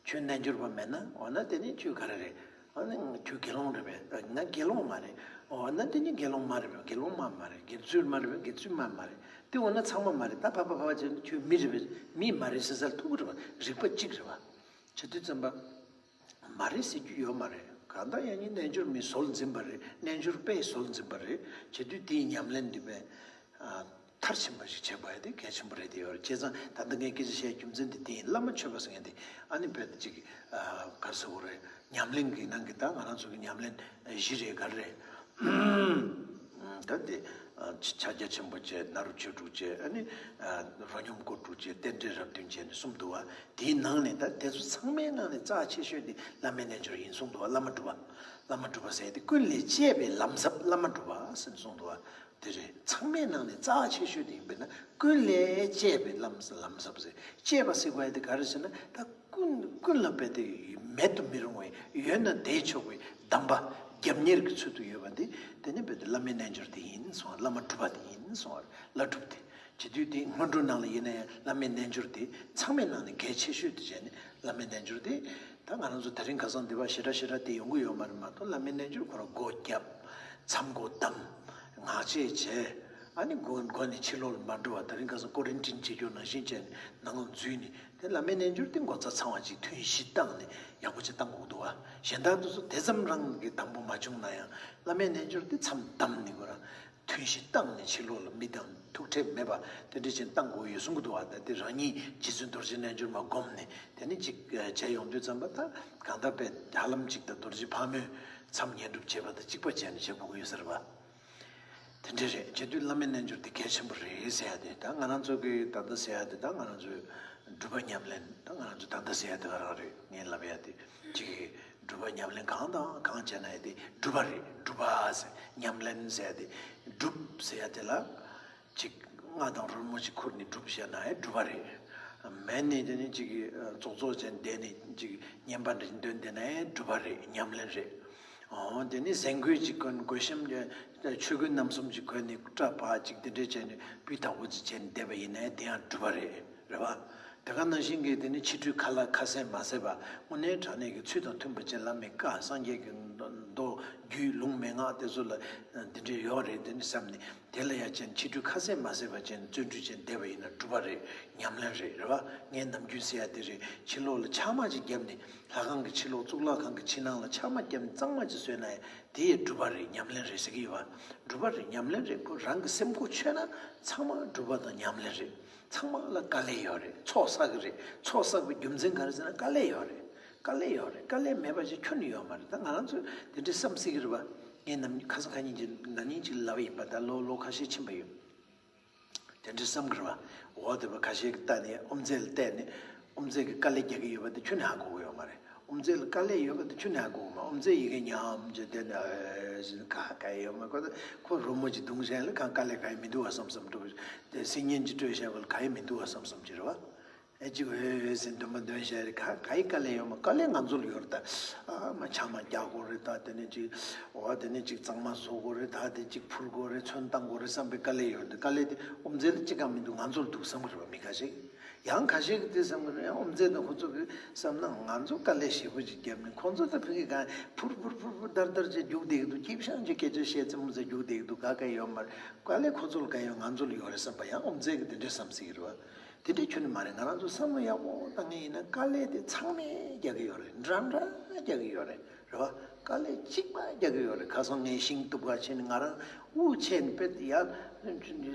ཁྱོད་རྣལ་འབྱོར་པ་མེད་ན་འོ་ན་དེ་ནི་ཁྱོད་ག་རེ་རེད། ཨ་ནི་ཁྱོད་དགེ་སློང་རེད་པས། ང་དགེ་སློང་མ་རེད། འོ་ན་དེ་ནི་དགེ་སློང་མ་རེད་པས། དགེ་སློང་མ་མ་རེད། དགེ་ཚུལ་མ་རེད་པས། དགེ་ཚུལ་མ་མ་རེད། དེ་འོ་ན་ཚང་མ་མ་རེད། ད་ཕ་ཕ་ཕ་ཕ་ཅན་ཁྱོད་མི་རེད་པས། མི་མ་རེད་ཟེར་སར་ཐུག་གི་རེད་བ། རིགས་པ་གཅིག་རེད་བ། བྱེད་དུས་ཙམ་པ། མ་རེད་ཟེར་རྒྱུ་ཡོད་མ་རེད། གང་ལྟར་ཡང་ནི་རྣལ་འབྱོར་མའི་ཟོལ་འཛིན་པ་རེད། རྣལ་འབྱོར་པས་ཟོལ་འཛིན་པ་རེད། བྱེད་དུས་དེའི་ཉམས་ལེན་འདི་པས། མཐར་ཕྱིན་པ་ཞིག་བྱེད་པ་ཡ་དེ་གལ་ཆེན་པོ་རེད་དེ་ཡོད་རེད། བྱས་ཙང་ད་ལྟ་ངས་སྐད་ཆ་བཤད་རྒྱུ་མཚན་དེ་དེ་ཡིན། བླ་མ་མཆོད་པ་ཟེར་མཁན་དེ་ཨ་ནི་དཔེ་དེ་ཅིག་ག་རེ་ཟེར་དགོས་རེད། ཉམས་ལེན་གྱི་ནང་གི་ད་ང་རང་ཚོ་གི་ཉམས་ལེན་བཞི་རེད། ག་རེ་རེད། ད་དེ་ཕྱག་རྒྱ་ཆེན་པོ་བྱས། ནཱ་རོ་ཆོས་དྲུག་བྱས། ཨ་ནི་རོ་སྙོམས་སྐོར་དྲུག་བྱས། རྟེན་འབྲེལ་རབ་བདུན་བྱས་ནས་གསུམ་འདུག་བ། དེའི་ནང་ནས་ད་དེ་ཚོ་ཚང་མའི་ནང་ནས་རྩ་ཆེ་ཤོས་དེ་བླ་མའི་རྣལ་འབྱོར་ཡིན་གསུངས་འདུག་བ། བླ་མ་སྒྲུབ་པ། བླ་མ་སྒྲུབ་པ་ཟེར་དེ་ཀུན་ལས་གཅེས་པའི་ལམ་ཟབ་བླ་མ་སྒྲུབ་པ་ཟེར་ནས་གསུངས་འདུག་བ། དེ་རེད། ཚང་མའི་ནང་ནས་རྩ་ཆེ་ཤོས་དེ་ཡིན་པས་ན་ཀུན་ལས་གཅེས་པའི་ལམ་ལམ་ཟབ་ཟེར། གཅེས་པ་ཟེར་བ་དེ་ག་རེ་ཟེར་ན་ད་ཀུན་ཀུན་ལ་རྦད་དེ་མེད་དུ་མི་རུང་བའི་ཡོད་ན་དེས་ཆོག་པའི་གདམས་པ་རྒྱབ་གཉེར་གྱི་ཚུལ་དུ་ཡོད་པ་འདི། དེ་ནི་རྦད་དེ་བླ་མའི་རྣལ་འབྱོར་དེ་ཡིན་གསུང་བ། བླ་མ་སྒྲུབ་པ་དེ་ཡིན་གསུང་བ། བླ་སྒྲུབ་དེ། བྱེད་དུས་དེ་སྔོན་འགྲོ་ནང་ལ་ཡིན་ན་ཡང་བླ་མའི་རྣལ་འབྱོར་དེ་ཚང་མའི་ནང་ནས་གལ་ཆེ་ཤོས་དེ་བྱས་ནས་བླ་མའི་རྣལ་འབྱོར་དེ། ད་ང་རང་ཚོ་དེ་རིང་ཁ་སང་འདི་བ་ཞེ་དྲག་ཞེ་དྲག་དེ་ཡོང་གི་ཡོད་མ་རེད་མ་གཏོགས། བླ་མའི་རྣལ་འབྱོར་ཁོ་རང་སྒོ་བརྒྱབ། མཚམས་སྒོ་བསྡམས། ངག་བཅད་བྱས། ཨ་ནི་མགོ་མགོ་ནས་ཕྱི་ལོགས་ལ་མ་འགྲོ་བ། དེ་རིང་ཁ་སང་ཀོ་རིན་ཊིན་བྱེད་རྒྱུ་ནང་བཞིན་བྱས་ནས་ནང་ལ་འཛུལ་ནས། དེ་བླ་མའི་རྣལ་འབྱོར་དེ་མགོ་རྩ་ཚང་བ་ཅིག་ཐུན་བཞི་བཏང་ནས་ཡག་པོ་ཅིག་བཏང་དགོས་འདུག་བ། གཞན་དག་དེ་ཚོ་དེ་ཙམ་རང་གི་དང་པོ་མ་བྱུང་ན་ཡང་བླ་མའི་རྣལ་འབྱོར་དེ་མཚམས་བསྡམས་ནས་ཁོ་རང་ཐུན་བཞི་བཏང་ནས་ཕྱི་ལོགས་ལ་མི་དང་ཐུག་འཕྲད་མེད་པ་དེ་འདྲ་ཅིག་བཏང་དགོས་ཡོད་གསུང་གི་འདུག་བ། ད་དེ་རང་ཉིད་རྗེ་བཙུན་རྡོ་རྗེ་རྣལ་འབྱོར་མ་བསྒོམས་ནས་དེ་ནས་ཅིག་བྱས་ཡོང་དུས་ཙམ་པ། ད་གང་ལྟར་དཔེ་ཧ་ལམ་ཅིག་ད་རྡོ་རྗེ་ཕག་མོས་མཚམས་བསྙེན་སྒྲུབ་བྱས་པ་དང་གཅིག་པ་བྱས་ནས་བྱེད་དགོས་ཀྱི་ཡོད་ས་རེད་བ། དེ་འདྲ་རེད། བྱེད་དུས་བླ་མའི་རྣལ་འབྱོར་དེ་གལ་ཆེན་པོ་རེད་ཟེར་ཡ་དེ། ད་ང་རང་ཚོ་གི་ད་ལྟ་ཟེར་ཡ་དེ། ད་ང་རང་ཚོའི་སྒྲུབ་པ་ཉམས་ལེན། ད་ང་རང་ཚོ་ད་ལྟ་ཟེར་ཡ་དེ་ག་རང་རེད། ངས་ལབ་ཡ་དེ་ཅིག་གི་སྒྲུབ་པ་ཉམས་ལེན་གང་དང་གང་བྱས་ན་ཡ་དེ་སྒྲུབ་པ་རེད། སྒྲུབ་པ་ཟེར། ཉམས་ལེན་ཟེར་ཡ་དེ། སྒྲུབ་ཟེར་ཡ་དེ་ལ་ཅིག་རྔ་དང་རོལ་མོ་ཅིག་ཁུར་ནས་སྒྲུབ་བྱས་ན་ཡ་སྒྲུབ་པ་རེད། མེད་ནས་དེ་ནི་ཅིག་གི་ཙོག་ཙོག་བྱས་བསྡད་ནས་ཅིག་བསྙེན་པ་འདྲ་ཞིག་འདོན་བསྡད་ན་ཡང་སྒྲུབ་པ་རེད། ཉམས་ལེན་རེད། འོ་དེ་ནི་ཟས་གོས་ཅིག་གོན། གོས་ཤམ་ཆོས་གོས་རྣམ་གསུམ་ཅིག་གོན་ནས་སྐྲ་ཕར་ཅིག་དེ་འདྲས་བྱས་ནས་སྤུས་དག་པོ་ཅིག་བྱས་ནས་བསྡད་པ་ཡིན་ན་ཡང་དེ་ཡང་སྒྲུབ་པ་རེད། རེད་བ། དེ་ག་ནང་བཞིན་གྱི་དེ་ནི་ཕྱི་འཁྲུལ་ཁ་ལ་ཁ་ཟས་མ་ཟས་པ། དངོས་གནས་དྲང་གནས་ཀྱི་ཚུལ་དང་མཐུན་པ་ཅན། བླ་མའི་བཀའ། སངས་རྒྱས་ཀྱི་མདོ་རྒྱུད་ལུང་མན་ངག་དེ་ཚོ་ལ་འདི་འདྲས་ཡོད་རེད་དེ་ནི་བསམ་ནས། དེ་ལ་ཡ་ཅན་ཕྱི་འཁྲུལ་ཁ་ཟས་མ་ཟས་པ་ཅན་བརྩོན་འགྲུས་ཅན་བསྡད་པ་ཡིན་ན་སྒྲུབ་པ་རེད། ཉམས་ལེན་རེད། རེད་བ། ངས་ནམ་རྒྱུན་ཟེར་ཡ་དེ་རེད། ཕྱི་ལོགས་ལ་ཕྱགས་མ་ཅིག་བརྒྱབ་ནས། ལྷ་ཁང་གི་ཕྱི་ལོགས། གཙུག་ལག་ཁང་གི་ཕྱི་ནང་ལ་ཕྱགས་མ་བརྒྱབ་ནས་གཙང་མ་ཅིག་བཟོས་ན་ཡ་དེ་ཡི་སྒྲུབ་པ་རེད། ཉམས་ལེན་རེད་ཟེར་གི་ཡོད་བ། སྒྲུབ་པ་རེད། ཉམས་ལེན་རེད། ཁོ་རང་གི་སེམས་ཁོ་ཆོད་ན་ཚང་མ་སྒྲུབ་པ་དང་ཉམས་ལེན་རེད། ཚང་མ་ལ་དཀའ་ལས་ཡོད་རེད། ཚོགས་བསགས་གི་རེད། ཚོགས་བསགས་པའི་རྒྱུ་མཚན་ག་རེ་ཟེར་ན་དཀའ་ལས་ཡོད་རེད། དཀའ་ལས་ཡོད་རེད། དཀའ་ལས་མེད་པ་ཞིག་ཁྱོན་ནས་ཡོད་མ་རེད། ད་ང་རང་ཚོས་དེ་འདྲའི་བསམ་སྲིད་གི་རེད་བ། ངས་ནམ་ཁ་སང་ཁ་ཉིན་གྱི་ན་ནིང་ཅིག་ལབ་པ་ཡིན་པ། ད་ལོ་ལོ་ཁ་ཤས་ཕྱིན་པ་ཡོད། དེ་འདྲའི་བསམ་གི་རེད་བ། འོ་དེ་བ་ཁ་ཤས་ཀྱིས་བལྟས་ནས། དབུ་མཛད་ལ་བལྟས་ནས་དབུ་མཛད་ཀྱིས་དཀའ་ལས་རྒྱག་གི་ཡོད་པ་དེ་ཁྱོན་ནས་ཧ་གོ་གི་ཡོད་མ་རེད། དབུ་མཛད་ལ་དཀའ་ལས་ཡོད་པ་དེ་ཁྱོན་ནས་ཧ་གོ་གི་མ། དབུ་མཛད་ཡི་གེ་ཉམས་བྱས་བསྡད་ནས་ཨེ་ཟེར་ག་ག་ཡོད་མ་གོ། ད་ཁོ་རོལ་མོ་ཅིག་བརྡུངས་བྱས་ལ་གང་དཀའ་ལས་ག་ཡི་མི་འདུག་བ་བསམ་བསམ་འགྲོ། དེ་སིལ་སྙན་ཅིག་དཀྲོལ་བྱས་པ་ལ་ག་ཡི་མི་འདུག་བ་བསམ་བསམ་ཅིག་རེད་བ། ཨེ་ཅིག་ཧོད་ཧོད་ཟེར་འདོན་པ་འདོན་བྱས་རེད། ག་ག་ཡི་དཀའ་ལས་ཡོད་མ། དཀའ་ལས་ང་ཚོ་ལ་ཡོད་རེད། ད་ཨ་མ་ཕྱགས་མ་རྒྱག་དགོས་རེད། ད་དེ་ནས་ཅིག་འོ་དེ་ནས་ཅིག་གཙང་མ་བཟོ་དགོས་རེད། ད་དེ་ཅིག་འཕུར་དགོས་རེད། ཚོན་བཏང་དགོས་རེད་བསམ་པའི་དཀའ་ལས་ཡོད་རེད། དཀའ་ལས་དེ་དབུ་མཛད་ལ་ཅི་གང་མི་འདུག་ང་ཚོ་ལ་འདུག་བསམ་གི་རེད་བ། མི་ཁ་ཤས་ཀྱིས། ཡང་ཁ་ཤས་ཀྱིས་དེ་བསམ་གི་རེད། ཡང་དབུ་མཛད་དང་ཁོ་ཚོ་གིས་བསམ་ན་ང་ཚོ་དཀའ་ལས་ཞེ་པོ་ཅིག་བརྒྱབ་ནས། ཁོ་ཚོ་ད་ཕ་གི་གང་འཕུར་འཕུར་འཕུར་འཕུར་དར་དར་བྱས་རྒྱུགས་བསྡད་ཀྱི་འདུག་སྐྱིད་ཤང་ཅིག་སྐད་ཆ་བཤད་ཙམ་ཙམ་རྒྱུགས་བསྡད་ཀྱི་འདུག་ག་ག་ཡོད་མ་རེད། དཀའ་ལས་ཁོ་ཚོ་ལ་ག་ཡོད། ང་ཚོ་ལ་ཡོད་རེད་བསམ་པ་ཡང་དབུ་མཛད་ཀྱིས་དེ་འདྲས་བསམ་སྲིད་ཀྱི་རེད་བ། དེ་འདྲས་ཁྱོན་ནས་མ་རེད། ང་རང་ཚོ་བསམ་བློ་ཡག་པོ་བཏང་མཁན་ཡིན་ན་དཀའ་ལས་དེ་ཚང་མས་རྒྱག་གི་ཡོད་རེད། འདྲ་འདྲ་རྒྱག་གི་ཡོད་རེད། རེད་བ། དཀའ་ལས་གཅིག་པ་རྒྱག་གི་ཡོད་རེད། ཁ་སང་ངས་ཤིང་གཏུབ་ག་ཕྱིན་ནས་ང་རང་དབུགས་ཆད་ནས་དཔེ་ཡར་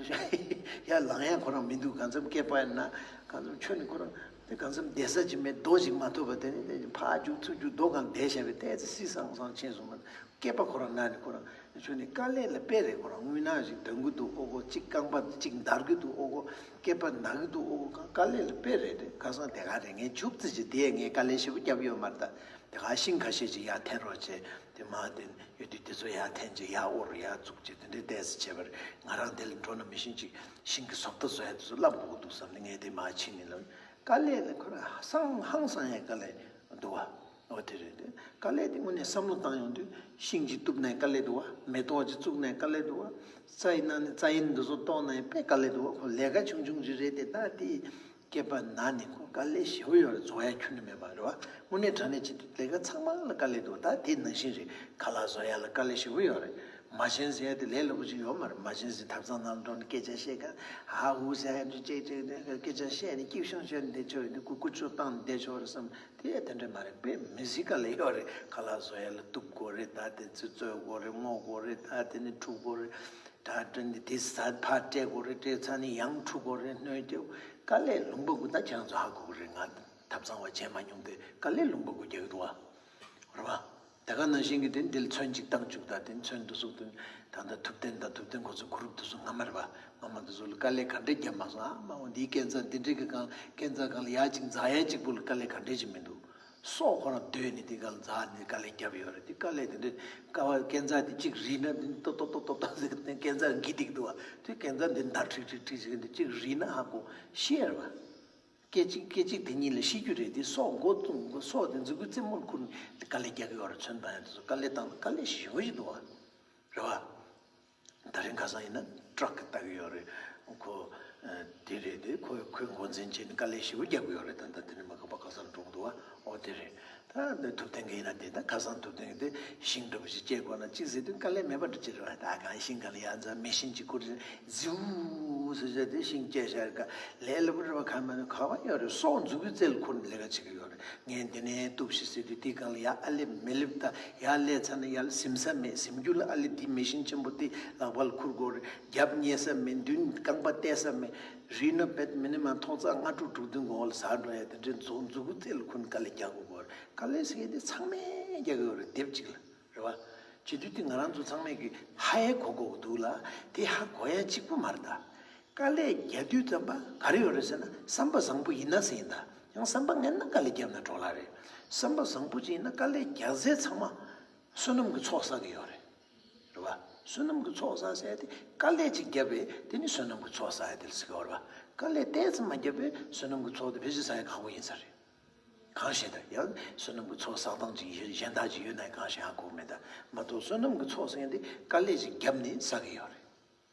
ཡར་ལངས་ཡ་ཁོ་རང་མི་འདུག་གང་འཚམ་སྐེད་པ་ཡིན་ན་གང་འཚམ་ཁྱོན་ནས་ཁོ་རང་དེ་གང་འཚམ་བསྡད་ས་ཅིག་མེད། རྡོ་ཅིག་མ་ཐུག་པ་དེ་ནས་དེ་ཕར་རྒྱུག་ཚུར་རྒྱུག་རྡོ་སྒང་བསྡད་བཞག་པས་དེ་ཚོ་སིང་སང་སང་ཕྱིན་སོང་མ། སྐེད་པ་ཁོ་རང་ན་ནས་ཁོ་རང་ཆུ་ནས་དཀའ་ལས་ལ་དཔེ་རེད། ཁོ་རང་རྔུལ་ནག་ཞིག་འདོན་གི་འདུག་ཨོ་ཁོ། གཅིག་རྐང་པ་གཅིག་འདར་གི་འདུག་ཨོ་ཁོ། སྐེད་པ་ན་གི་འདུག་ཨོ་ཁོ། དཀའ་ལས་ལ་དཔེ་རེད། དེ་ཁ་སང་དེ་ག་རེད། ངས་མཇུག་རྩིས་ཀྱི་དེ་ངས་དཀའ་ལས་ཞེ་པོ་བརྒྱབ་ཡོད་མ་རེད། ད་དེ་ག་ཤིང་ཁ་ཤས་ཅིག་ཡར་འཐེན་རོགས་བྱས། དེ་མ་དེ་ཡོད་དུས་དེ་ཚོ་ཡར་འཐེན་བྱས། ཡར་དབོར་ཡར་བཙུགས་བྱས་དེ་འདྲའི་ཏོག་ཙམ་བྱས་པ་རེད། ང་རང་དེ་ལ་འགྲོ་ན་མི་ཤེས་ཅིག་ཤིང་གི་བཟོ་ལྟ་བཟོ་ཡ་དེ་ཚོ་བསླབ་དགོས་ཀྱི་འདུག་བསམ་ནས་ངས་དེ་མར་ཕྱིན་ནས་ལབ། དཀའ་ལས་ལ་ཁོ་རང་སང་ཧང་སང་ཡ་དཀའ་ལས་འདུག་བ། འོ་དེ་རེད་དེ། དཀའ་ལས་དེ་དངོས་གནས་བསམ་བློ་བཏང་ཡོང་དུས་ཤིང་གཅིག་གཏུབ་ནའི་དཀའ་ལས་འདུག་བ། མེ་ཏོག་ཅིག་བཙུགས་ནའི་དཀའ་ལས་འདུག་བ། རྩྭ་ཡིན་ན་ནི་རྩྭ་ཡན་འདི་ཚོ་གཏོང་ནའི་དཔེ་དཀའ་ལས་འདུག་བ། ཁོ་ལས་ཀ་ཆུང་ཆུང་ཅིག་རེད་དེ། ད་དེ་སྐེད་པ་ན་ནི་ཁོ་དཀའ་ལས་ཞེ་པོ་ཡོད་རེད། རྫོགས་ཡ་ཁྱོན་ནས་མེད་པ་རེད་བ། དངོས་གནས་དྲང་གནས་བྱེད་དུས་ལས་ཀ་ཚང་མ་ལ་དཀའ་ལས་འདུག་ད་དེ་ནང་བཞིན་རེད། ཁ་ལག་བཟོ་ཡ་ལ་དཀའ་ལས་ཞེ་པོ་ཡོད་རེད། མ་བྱན་ཟེར་ཡ་དེ་ལས་སླ་པོ་ཅིག་ཡོད་མ་རེད། མ་བྱན་ཟེར་ཐབ་ཚང་ནང་འགྲོ་ནས་སྐད་ཆ་བཤད་མཁན་ཧ་ཧུ་ཟེར་ཡ་དེ་ཅེ་ཅེ་སྐད་ཆ་བཤད་ནས་སྐྱིད་ཤོང་བྱས་ནས་བསྡད་ཆོག་ཡོད་དེ། ཀུ་ཀུ་ཅོ་བཏང་ནས་བསྡད་ཆོག་རེད་བསམ། དེ་ཡང་དེ་འདྲ་མ་རེད། དཔེ་མི་སྲིད་དཀའ་ལས་ཡོད་རེད། ཁ་ལག་བཟོ་ཡ་ལ་གཏུབ་དགོས་རེད། ད་དེ་ཚོ་བཙོས་དགོས་རེད། རྔོ་དགོས་རེད། ད་དེ་ནི་འཁྲུ་དགོས་རེད། ད་དེ་ནི་དེ་ཟ་ཕར་སྤྲད་དགོས་རེད། སྤྲད་ཚར་ནས་ཡང་འཁྲུ་དགོས་རེད། སྣོད་སྐྱེལ། དཀའ་ལས་ལུང་པ་དགུ། ད་ཁྱེད་རང་ཚོ་ཧ་གོ་གི་རེད། ང་ཐབ་ཚང་བ་བྱས་མ་མྱོང་དེ། དཀའ་ལས་ལུང་པ་དགུ་རྒྱག་གི་འདུག་བ། རེད་བ། དེ་ག་ནང་བཞིན་གྱི་དེ་འདི་ལ་ཚོན་གཅིག་བཏང་བཅུག་ད་དེ་ཚོན་དེ་ཚོ་དེ་ད་ལྟ་ཐུབ་བསྟན་དང་ཐུབ་བསྟན་ཁོ་ཚོ་གུ་རུབ་དེ་ཚོ་སྔ་མ་རེད་བ། སྔ་མ་དེ་ཚོ་ལ་དཀའ་ལས་ག་འདྲས་བརྒྱབ་མ་སོང་། ཨ་མ་འོ་འདིའི་སྐས་འཛེག་འདི་འདྲས་ཀྱི་སྒང་སྐས་འཛེག་སྒང་ལ་ཡ་གཅིག་འཛེག་ཡ་གཅིག་པོ་ལ་དཀའ་ལས་ག་འདྲས་ཅིག་མི་འདུག་སྲོག་ཁོ་རང་སྡོད་ནས་དེ་སྒང་ལ་འཛེག་ནས་དཀའ་ལས་བརྒྱབ་ཡོད་རེད། དེ་དཀའ་ལས་དེ་འདྲས་དཀའ་བ། སྐས་འཛེག་དེ་གཅིག་རིལ་ན་དེ་ཏོག་ཏོག་ཏོག་ཏོག་ཏོག་ཟེར་གྱི་དེ་སྐས་འཛེག་འགྱིག་འགྱིག་འདུག་བ། དེ་སྐས་འཛེག་འདི་འདར་ཁྲིག་ཁྲིག་ཁྲིག་ཟེར་གྱི་འདི་གཅིག་རིལ་ན་ཧ་གོ་ཤེས་རེད་བ། སྐད་ཅིག་སྐད་ཅིག་དེ་གཉིས་ལ་ཤི་རྒྱུ་རེད་དེ། སྲོག་མགོ་བཙུགས། སྲོག་དེ་མཛུ་གུའི་རྩེ་མོར་ཁུར་ནས་དཀའ་ལས་རྒྱག་གི་ཡོད་རེད། ཚོན་བཏང་ཡ་དེ་ཚོ་དཀའ་ལས་བཏང་། དཀའ་ལས་ཞེ་པོ་ཞིག་འདུག་བ། རེད་བ། ད་རིང་ཁ་སང་ཡིན་ན་ཊག་གིས་ལྟ་གི་ཡོད་རེད། ཁོ་ཨ་དེ་རེད་དེ། ཁོ་ཁོས་འགོ་འཛིན་བྱས་ནས་དཀའ་ལས་ཞེ་པོ་རྒྱག་གི་ཡོད་རེད། ད་ལྟ་དེ་རིང་མ་ཁ་པ་ཁ་སང་འགྲོ་གི་འདུག་བ། ཨོ་དེ་རེད། ད་འདི་ཐུབ་བསྟན་གྱི་ཡིན་ན་དེ། ད་ཁ་སང་ཐུབ་བསྟན་གྱི་དེ་ཤིང་འདྲ་པོ་ཞིག་སྐྱེལ་དགོས་ན་གཅིག་ཟེར་དུས་དཀའ་ལས་མེད་པ་འདྲ་ཅིག་རེད་བ། ད་གང་ཤིང་གང་ལ་ཡ་མཛའ་མེ་ཤིང་གཅིག་ཁུར་ནས་ཟིའུ་ཟེར་བྱས་དེ་ཤིང་སྐྱེལ་བཞག་ག་ལས་སླ་པོ་རེད་བ། གང་མ་གང་བ་ཡོད་རེད། སྲོག་མཛུ་གུའི་རྩེ་ལ་ཁུར་ནས་ལས་ཀ་བྱེད་ཀྱི་ཡོད་རེད། ངས་འདི་ནས་གཏུབ་ཤིག་ཟེར་དུས་དེའི་སྒང་ལ་ཡ་ཨ་ལེ་མི་ལེབ། ད་ཡ་སླེབས་ཚར་ན་ཡ་ལ་ཟིམ་ས་མེད། ཟིམ་རྒྱུ་ལ་ཨ་ལེ་དེའི་མེ་ཤིང་ཆེན་པོ་དེ་ལག་པ་ལ་ཁུར་དགོས་རེད། རྒྱབ་བསྙེས་ས་མེད། མདུན་རྐང་པ་གཏད་ས་མེད། རིལ་ན་བེད་མི་ནི་མ་ཐོག་རྩ་ལྔ་དྲུག་དྲུག་བདུན་གོང་ལ་ཟག་འགྲོ་ཡ་དེ་འདྲའི་མཛུ་མཛུ་གུ་རྩེ་ལ་ཁུར་ནས་དཀའ་ལས་རྒྱག་དགོས་གོ། དཀའ་ལས་ཟེར་མཁན་དེ་ཚང་མས་རྒྱག་གི་ཡོད་རེད། སྡེབ་གཅིག་ལ་རེད་བ། བྱེད་དུས་དེ་ང་རང་ཚོ་ཚང་མས་ཀྱི་ཧ་ཡ་གོ་དགོས་ཀྱི་འདུག་ལ། དེ་ཧ་གོ་ཡ་གཅིག་པུ་མ་རེད་ད། དཀའ་ལས་རྒྱག་དུས་ཙམ་པ་ག་རེ་ཡོད་རེད་ཟེར་ན། བསམ་པ་བཟང་པོ་ཡིན་ན་ཟེར་ཡིན་ད། ཡང་བསམ་པ་ངན་ན་དཀའ་ལས་བརྒྱབ་ན་འགྲོ་ལ་རེད། བསམ་པ་བཟང་པོ་ཅིག་ཡིན་ན་དཀའ་ལས་རྒྱག་ཚད་ཚང་མ་བསོད་ནམས་ཀྱི་ཚོགས་བསགས་ཀྱི་ཡོད་རེད། རེད་བ། བསོད་ནམས་ཀྱི་ཚོགས་བསགས་ཟེར་ཡ་དེ་དཀའ་ལས་ཅིག་བརྒྱབ་པས་དེ་ནི་བསོད་ནམས་ཀྱི་ཚོགས་བསགས་ཡ་དེ་ལ་ཟེར་གྱི་ཡོད་རེད་བ། དཀའ་ལས་ཏོག་ཙམ་མ་བརྒྱབ་པས་བསོད་ནམས་ཀྱི་ཚོགས་དེ་ཕལ་ཆེར་བསགས་ཡ་ཁག་པོ་ཡིན་ས་རེད། གང་ཞེས་ད་ཡང་བསོད་ནམས་ཀྱི་ཚོགས་བསགས་སྟངས་ཅིག་གཞན་དག་ཅིག་ཡོད་ན་གང་ཞིག་ཧ་གོ་མེད་ད། མ་གཏོགས་བསོད་ནམས་ཀྱི་ཚོགས་ཟེར་མཁན་དེ་དཀའ་ལས་ཅིག་བརྒྱབ་ནས་བསགས་ཀྱི་ཡོད་རེད།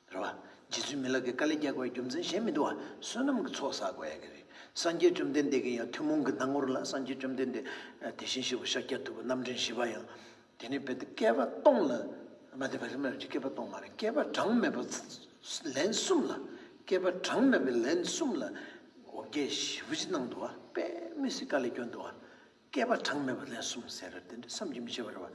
རེད་བ། རྗེ་བཙུན་མི་ལ་གིས་དཀའ་ལས་རྒྱག་དགོས་པའི་རྒྱུ་མཚན་གཞན་མི་འདུག་བ། བསོད་ནམས་ཀྱི་ཚོགས་བསགས་དགོས་ཡ་གི་རེད། སངས་རྒྱས་བཅོམ་ལྡན་འདས་ཀྱིས་ཡང་ཐུན་མོང་གི་སྣང་ངོར་ལ། སངས་རྒྱས་བཅོམ་ལྡན་འདས་དེ་བཞིན་གཤེགས་པ་ཤཱཀྱ་ཐུབ་པ་རྣམ་འདྲེན་བཞི་པ་ཡང་དེ་ནས་རྦད་དེ་བསྐལ་པ་སྟོང་ལ། མ་དེ་བ་རིམ་ལ་བསྐལ་པ་སྟོང་མ་རེད། བསྐལ་པ་གྲངས་མེད་པ་ལན་གསུམ་ལ། བསྐལ་པ་གྲངས་མེད་པའི་ལན་གསུམ་ལ་འོ་བརྒྱལ་ཞེ་པོ་ཅིག་གནང་འདུག་བ། དཔེ་མི་སྲིད་དཀའ་ལས་བསྐྱོན་འདུག་བ། བསྐལ་པ་གྲངས་མེད་པ་ལན་གསུམ་ཟེར་ར་དེ་འདྲ་བསམ་གྱིས་མི་ཁྱབ་པ་རེད་བ།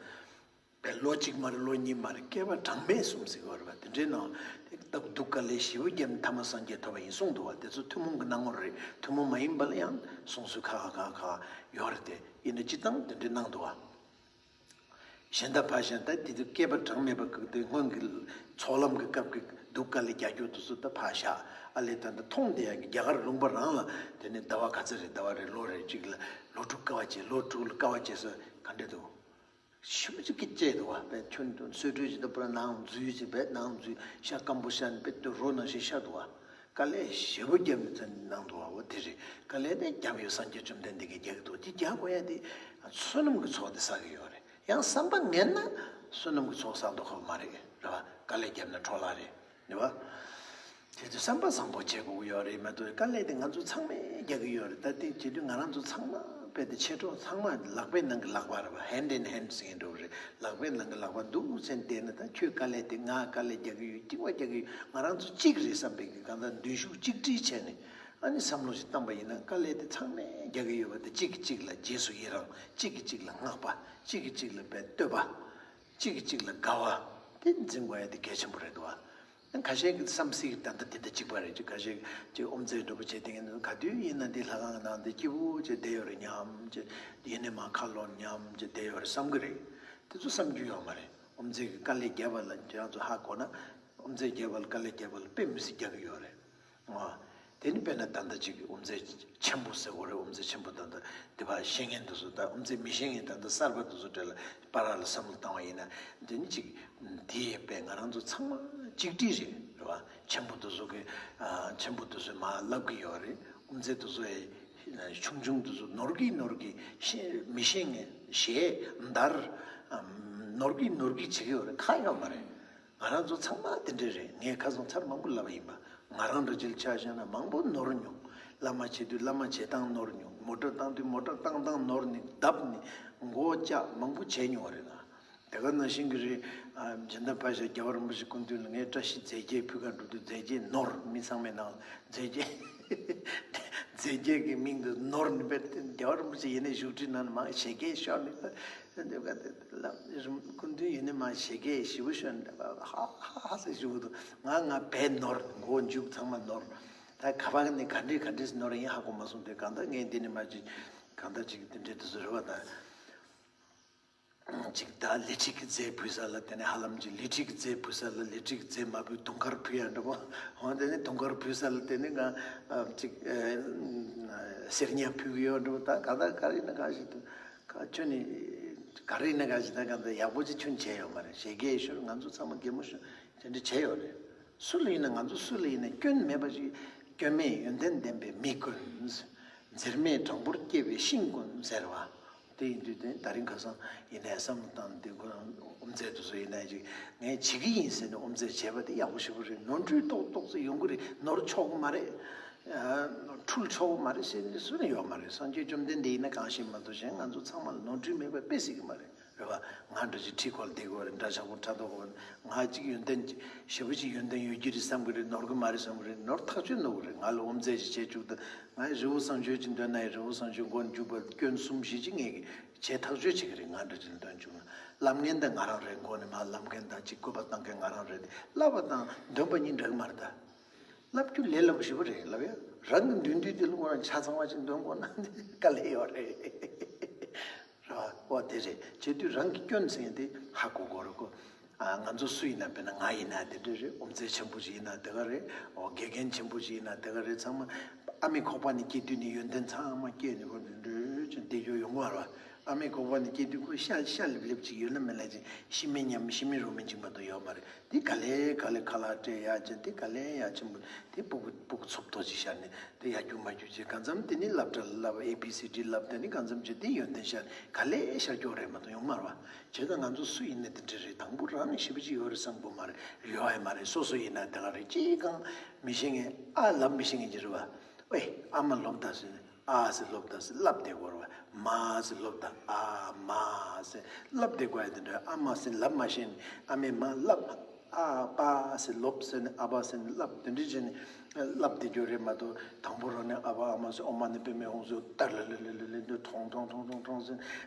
པའི་ལོ་གཅིག་མ་རེད། ལོ་གཉིས་མ་རེད། བསྐལ་པ་གྲངས་མེད་གསུམ་ཟེར་གྱི་ཡོད་རེད་པ། དེ་འདྲའི་ནང་དེ་སྟབས་སྡུག་དཀའ་ལས་ཞེ་པོ་བརྒྱབ་ནས་ཐ་མ་སངས་རྒྱས་ཐོབ་པ་ཡིན་གསུངས་འདུག་བ། དེ་ཚོ་ཐུན་མོང་གི་སྣང་ངོ་རེད། ཐུན་མོང་མ་ཡིན་པ་ལ་ཡང་གསུང་སྲོལ་ཁག་ཁག་ཁག་ཡོད་རེད་དེ། ཡིན་ན་སྤྱིར་བཏང་དེ་འདྲའི་གནང་འདུག་བ། གཞན་དག་ཕར་བཞག་ད་དེ་དུས་བསྐལ་པ་གྲངས་མེད་པ་གི་དེ་སྔོན་གྱི་ཚོགས་ལམ་གྱི་སྐབས་ཀྱི་སྡུག་དཀའ་ལས་རྒྱག་རྒྱུ་དེ་ཚོ་ད་ཕར་བཞག་ཨ་ལས་ད་ད་མཐོང་བསྡད་ཡག་གི་རྒྱ་གར་ལུང་པ་རང་ལ་དེ་ནས་ཟླ་བ་ག་ཚོད་རེད། ཟླ་བ་རེ་ལོ་རེ་གཅིག་ལ་ལོ་དྲུག་དཀའ་བ་སྤྱད། ལོ་དྲུག་ལ་དཀའ་བ་སྤྱད་ས་ག་འདྲ་འདུག་ཞེ་པོ་ཅིག་གི་བཅད་འདུག་བ། དཔེ་ཁྱོན་དུ་སོས་དྲོད་ཅིག་ད་པུ་ར་ནང་འཛུལ་ཅིག་དཔེ་ནང་འཛུལ་ཤ་སྐམ་པོ་ཤ་ནི་དཔེ་དུ་རོ་ནང་བཞིན་ཤ་འདུག་བ། དཀའ་ལས་ཞེ་པོ་བརྒྱབ་ནས་ཚན་གནང་འདུག་བ། འོ་དེ་རེད། དཀའ་ལས་དེ་བརྒྱབ་ཡོད། སངས་རྒྱས་བཅོམ་ལྡན་འདས་ཀྱིས་རྒྱག་གི་འདུག་དེ་རྒྱག་དགོས་ཡ་དེ་བསོད་ནམས་ཀྱི་ཚོགས་དེ་བསགས་ཀྱི་ཡོད་རེད། ཡང་བསམ་པ་ངན་ན་བསོད་ནམས་ཀྱི་ཚོགས་བསགས་མདོག་ཁ་པོ་མ་རེད། རེད་བ། དཀའ་ལས་བརྒྱབ་ན་འཕྲོ་བརླག་རེད། རེད་བ། དེ་དུས་བསམ་པ་བཟང་པོ་བྱེད་དགོས་ཀྱི་ཡོད་རེད་མ་གཏོགས། དཀའ་ལས་དེ་ང་ཚོ་ཚང་མས་རྒྱག་གི་ཡོད་རེད། ད་དེ་བྱེད་དུས་ང་རང་ཚོ་ཚང་མ་དཔེ་དེ་མཆེད་གྲོགས་ཚང་མ་ལག་པའི་ནང་གི་ལག་པ་རེད་བ། hand in hand ཟེར་མཁན་འདྲ་བོ་རེད། ལག་པའི་ནང་གི་ལག་པ་འདུག་མཚན་བལྟས་ན། ད་ཁྱོད་དཀའ་ལས་དེ། ང་དཀའ་ལས་རྒྱག་གི་ཡོད། གཅིག་པ་རྒྱག་གི་ཡོད། ང་རང་ཚོ་གཅིག་རེད་བསམ་པའི་གི་གང་ལྟར་མདུན་ཤུགས་གཅིག་སྒྲིལ་བྱས་ནས། ཨ་ནི་བསམ་བློ་ཞིག་བཏང་པ་ཡིན་ན་དཀའ་ལས་དེ་ཚང་མས་རྒྱག་གི་ཡོད་པ་དེ། གཅིག་གིས་གཅིག་ལ་རྗེས་སུ་ཡི་རང་། གཅིག་གིས་གཅིག་ལ་བསྔགས་པ། གཅིག་གིས་གཅིག་ལ་དཔེ་བསྟོད་པ། གཅིག་གིས་གཅིག་ལ་དགའ་བ་དེ་འཛིན་དགོས་ཡ་དེ་གལ་ཆེན་པོ་རེད་འདུག་བ། ཁ་ཤས་ཀྱི་བསམ་སྲིད་ད་ལྟ་དེ་དང་གཅིག་པ་རེད། ཅིག་ཁ་ཤས་ཀྱི་ཨོམ་རྩེ་འདྲ་པོ་བྱེད་དེ་ངས་ག་དུས་ཡིན་ན་འདི་ལྷ་ཁང་གི་ནང་དེ་སྐྱིད་པོ་བྱས་བསྡད་ཡོད་རེད། ཉམས་བྱས་ཡིན་ནས་མ་ཁ་ལོན་ཉམས་བྱས་བསྡད་ཡོད་རེད་བསམ་གི་རེད། དེ་ཚོ་བསམ་རྒྱུ་ཡོད་མ་རེད། ཨོམ་རྩེ་གི་དཀའ་ལས་བརྒྱབ་པ་ལ་ཁྱེད་རང་ཚོ་ཧ་གོ་ན། ཨོམ་རྩེ་བརྒྱབ་པ་ལ་དཀའ་ལས་བརྒྱབ་པ་ལ་དཔེ་མི་སྲིད་རྒྱག་གི་ཡོད་རེད། ཨ། དེ་ནི་དཔེར་ན་ད་ལྟ་ཅིག་ཨོམ་རྩེ་ཆེན་པོ་ཟེར་དགོས་རེད། ཨོམ་རྩེ་ཆེན་པོ་ད་ལྟ་འདི་ཕར་ཤེས་མཁན་དེ་ཚོ། ད་ཨོམ་རྩེ་མི་ཤེས་མཁན་ད་ལྟ་གསར་པ་དེ་ཚོ་གྲས་ལ་བར་ལ་བསམ་བློ་བཏང་བ་ཡིན་ན། འདི་ནི་ཅིག་འདི་ཡི་དཔེ་ང་རང་ཚོ་ཚང་མ་གཅིག་སྒྲིལ་རེད། རེད་བ། ཆེན་པོ་དེ་ཚོ་གི། ཨ། ཆེན་པོ་དེ་ཚོས་མར་ལབ་གི་ཡོད་རེད། ཨོམ་རྩེ་དེ་ཚོ་ཡི་ ཆུང་ཆུང་དེ་ཚོ་ནོར་གི་ནོར་གི་ཤེས་མི་ཤེས་མཁན་གཞས་འདར་ནོར་གི་ནོར་གི་བྱེད་ཀྱི་ཡོད་རེད། ཁག་ཡོད་མ་རེད། ང་རང་ཚོ་ཚང་མ་དེ་འདྲ་རེད། ངས་ཁ་སང་ཚར་མང་པོ་ལབ་པ་ཡིན་པ། ང་རང་འདྲ་ཅིག་ཆ་བཞག་ན་མང་པོ་ནོར་མྱོང་། བླ་མ་བྱེད་དུས་བླ་མ་བྱེད་སྟངས་ནོར་མྱོང་། མོ་ཊ་བཏང་དུས་མོ་ཊ་བཏང་སྟངས་ནོར་ནས་བརྡབས་ནས་མགོ་བཅག་མང་པོ་བྱས་མྱོང་བ་རེད་ང་། དེ་ག་ནང་བཞིན་གྱི་རེད། ཨ། སྦྱིན་བདག་ཕ་ཤ་རྒྱལ་བ་རིན་པོ་ཆེ་སྐུ་མདུན་ལ་ངས་བཀྲ་ཤིས་རྫས་བརྒྱད་ཕུལ་ག་འགྲོ་དུས་རྫས་བརྒྱད་ནོར། མི་ཚང་མའི་ནང་རྫས་བརྒྱད། རྫས་བརྒྱད་ཀྱི་མིང་དུ་ནོར་ནི་པས། རྒྱལ་བ་རིན་པོ་ཆེ་ཡིན་ནའི་བཞུགས་ཁྲི་ནང་ནས་མ་བཞད་གད་ཤོར་ནི་པས། སྐུ་མདུན་ཡིན་ནའི་མ་བཞད་གད་ཞེ་པོ་ཤོར་ནི་པས། ཧ་ཧ་ཧ་ཟེར་བཞུགས་འདུག་ང་ང་བས་ནོར། མགོ་མཇུག་ཚང་མ་ནོར། ད་ག་པ་ནས་ག་འདྲས་ག་འདྲས་ནོར་ཡིན་ཧ་གོ་མ་སོང་། དེ་གང་ལྟར་ངས་འདི་ནས་མ་ཅིག་གང་ལྟར་ཅིག་འདི་འདྲས་དུ་བཟོ་རེ་བ་དང་། ཅིག་ད་ལི་ཁྲི་གི་རྫས་ཕུལ་ས་ལ་དེ་ནས་ཧ་ལམ་ཅིག་ལི་ཁྲི་གི་རྫས་ཕུལ་ས་ལ་ལི་ཁྲི་གི་རྫས་མ་ཕུལ་དུང་དཀར་ཕུལ་ཡ་འདྲ་པོ། འོ་དེ་ནས་དུང་དཀར་ཕུལ་ས་ལ་དེ་ནས་ང་ཅིག་སེར་ཉ་ཕུལ་གི་ཡོད་འདྲ་པོ། ད་ག་ད་ག་རེ་ཡིན་ན་ག་ཞིག་འདུག་ཁྱོད་ནི་ག་རེ་ཡིན་ན་ག་ཞིག་ད་ག་ད་ཡག་པོ་ཅིག་ཁྱོད་བྱས་ཡོད་མ་རེད། བཞད་གད་ཤོར། ང་ཚོ་ཚང་མ་གད་མོ་ཤོར། དེ་འདྲ་བྱས་ཡོད་རེད། སུ་ལ་ཡིན་ན་ང་ཚོ་སུ་ལ་ཡིན་ན་སྐྱོན་མེད་པ་ཞིག་སྐྱོན་མེད་ཡོན་ཏན་ལྡན་པའི་མི་དཀོན། འཛེར་མེད་གྲངས་འབོར་སྐྱེས་པའི་ཤིང་དཀོན་ཟེར་བ། དེ་ཡིན་དུས་དེ་ད་རིང་ཁ་སང་ཡིན་ནའི་བསམ་བློ་བཏང་དེ་ཁོ་རང་ཨོམ་ཚད་དུ་སུ་ཡིན་ནའི་ཅིག་ངས་བྱེད་ཀྱི་ཡིན་ཟེར་ནས་ཨོམ་ཚད་བྱས་པ་དེ་ཡག་པོ་ཞེ་པོ་རེད། ནོར་འཁྲུལ་ཏོག་ཏོག་ཙམ་ཡོང་གི་རེད། ནོར་ཆོག་གི་མ་རེད། འཁྲུལ་ཆོག་གི་མ་རེད་ཟེར་ནས་སུ་ནས་ཡོད་མ་རེད། སངས་རྒྱས་བཅོམ་ལྡན་འདས་ཡིན་ན་གང་ཤེས་མ་གཏོགས་གཞན་ང་ཚོ་ཚང་མ་ལ་ནོར་འཁྲུལ་མེད་པ་དཔེ་སྲིད་ཀྱི་མ་རེད། རེད་བ། ང་འདྲ་ཅིག་ཁྲི་སྐོར་བསྡད་དགོས་རེད། འདྲ་ཆགས་པོ་ཕྲག་དོག་གོ། ང་གཅིག་ཡོན་ཏན་ཞེ་པོ་ཅིག་ཡོན་ཏན་ཡོད་ཀྱི་རེད་བསམ་གྱི་རེད། ནོར་གི་མ་རེད་བསམ་གྱི་རེད། ནོར་ཐག་ཆོད་ནོར་གི་རེད། ང་ལ་ཨོམ་ཚད་ཅིག་བྱས་བཅུག་ད་ང་རི་བོ་བསང་མཆོད་ཅིག་འདོན་ན་ཡི་རི་བོ་བསང་མཆོད་མགོ་མཇུག་པ་སྐྱོན་གསུམ་བཞི་ཅིག་ངས་ཀྱི་བྱས་ཐག་ཆོད་བྱེད་ཀྱི་རེད། ང་འདྲ་ཅིག་ལ་འདོན་བཅུག་ན་ལབ་མཁན་ད་ང་རང་རེད། མགོ་ནས་མར་ལབ་མཁན་ད་ཅིག་བཀོད་པ་བཏང་མཁན་ང་རང་རེད། དེ་ལབ་པ་དང་འདོན་པ་གཉིས་འདྲ་གི་མ་རེད་ད། ལབ་རྒྱུ་ལས་སླ་པོ་ཞེ་པོ་རེད་ལབ་ཡ། རང་གི་འདོན་དུས་དེ་ལ་ཁོ་རང་ཆ་ཚང་བ་ཅིག་འདོན་དགོས་ན་དཀའ་ལས་ཡོད་རེད། རེད་བ། འོ་དེ་རེད། བྱེད་དུས་རང་གི་སྐྱོན་ཟེར་དེ་ཧ་གོ་དགོས་རེད་ཁོ། ཨ། ང་ཚོ་སུ་ཡིན་ན་དཔེར་ན་ང་ཡིན་ན་དེ་འདྲ་རེད། ཨོམ་ཚད་ཆེན་པོ་ཞིག་ཡིན་ན་དེ་ག་རེད། འོ་དགེ་རྒན་ཆེན་པོ་ཞིག་ཡིན་ན་དེ་ག་རེད། ཚང་མ་ཨ་མའི་ཁོག་པ་ནས་སྐྱེས་དུས་ནས་ཡོན་ཏན་ཚང་མ་སྐྱེས་ནས་ཁོ་འདི་འདྲ་ཅིག་བསྡད་རྒྱུ་ཡོང་གི་མ་རེད་བ། ཨ་མའི་ཁོག་པ་ནས་སྐྱེས་དུས་ཁོ་ཤ་ཤ་ལེབ་ལེབ་ཅིག་ཡོད་ན་མེད་ན་ཅིག་ཤི་མི་ཉམས་ཤི་མི་རོ་མི་འཇིག་མ་གཏོགས་ཡོད་མ་རེད། དེ་ག་ལེ་ག་ལེ་ཁ་ལག་སྤྲད་ཡག་ཅན་དེ་ག་ལེ་ཡག་ཆེན་པོ་དེ་སྤུ་གུ་སྤུ་གུ་འཚུབ་ཐོ་ཅིག་ཤར་ནས་དེ་ཡག་རྒྱུ་མ་རྒྱུ་ཅིག་གང་འཚམ་དེ་ནི་སློབ་གྲྭ་ལ་བསླབ་ཨེ་བི་སི་ཌི་བསླབ་དེ་ནི་གང་འཚམ་ཅིག་དེ་ཡོན་ཏན་ཤར་ག་ལེ་ཤར་སྐྱོ་རེད་མ་གཏོགས་ཡོང་མ་རེད་བ། བྱས་ཙང་ང་ཚོ་སུ་ཡིན་ན་དེ་འདྲ་རེད། དང་པོ་རང་ནས་ཞེ་པོ་ཅིག་ཡོད་རེད་བསམ་དགོས་མ་རེད། ཡོད་ཨེ་མ་རེད། སོ་སོ་ཡིན་ན་དེ་ག་རེད། ཅིག་གང་མི་ཤེས་མཁན་ཨ་ལབ་མི་ཤེས་མཁན་ཅིག་རེད་བ། ཨེ་ཨ་མ་ལོབས་དང་ཟེར་ནས། ཨ་ཟེར་ལོབས་དང་ཟེར་ལབ་བསྡད་དགོས་རེད་བ། མ་ཟེར་ལོབས་དང་ཨ་མ་ཟེར་ལབ་བསྡད་དགོས་ཡ་དེ་འདྲ། ཨ་མ་ཟེར་ལབ་མ་ཤེས་ནས་ཨ་མའི་མ་ལབ། ཨ་པ་ཟེར་ལོབས་ཟེར་ནས་ཨ་པ་ཟེར་ནས་ལབ་དེ་འདྲ་བྱས་ནས་ལབ་བསྡད་རྒྱུ་རེད་མ་གཏོགས། དང་པོ་རང་ནས་ཨ་པ་ཨ་མ་ཟེར། ཨོཾ་མ་ཎི་པདྨེ་ཧཱུྃ་ཟེར། ཏ་ལ་ལ་ལ་ལ་ལ་ལ་ཐོང་ཐོང་ཐོང་ཐོང་ཐོང་ཟེར།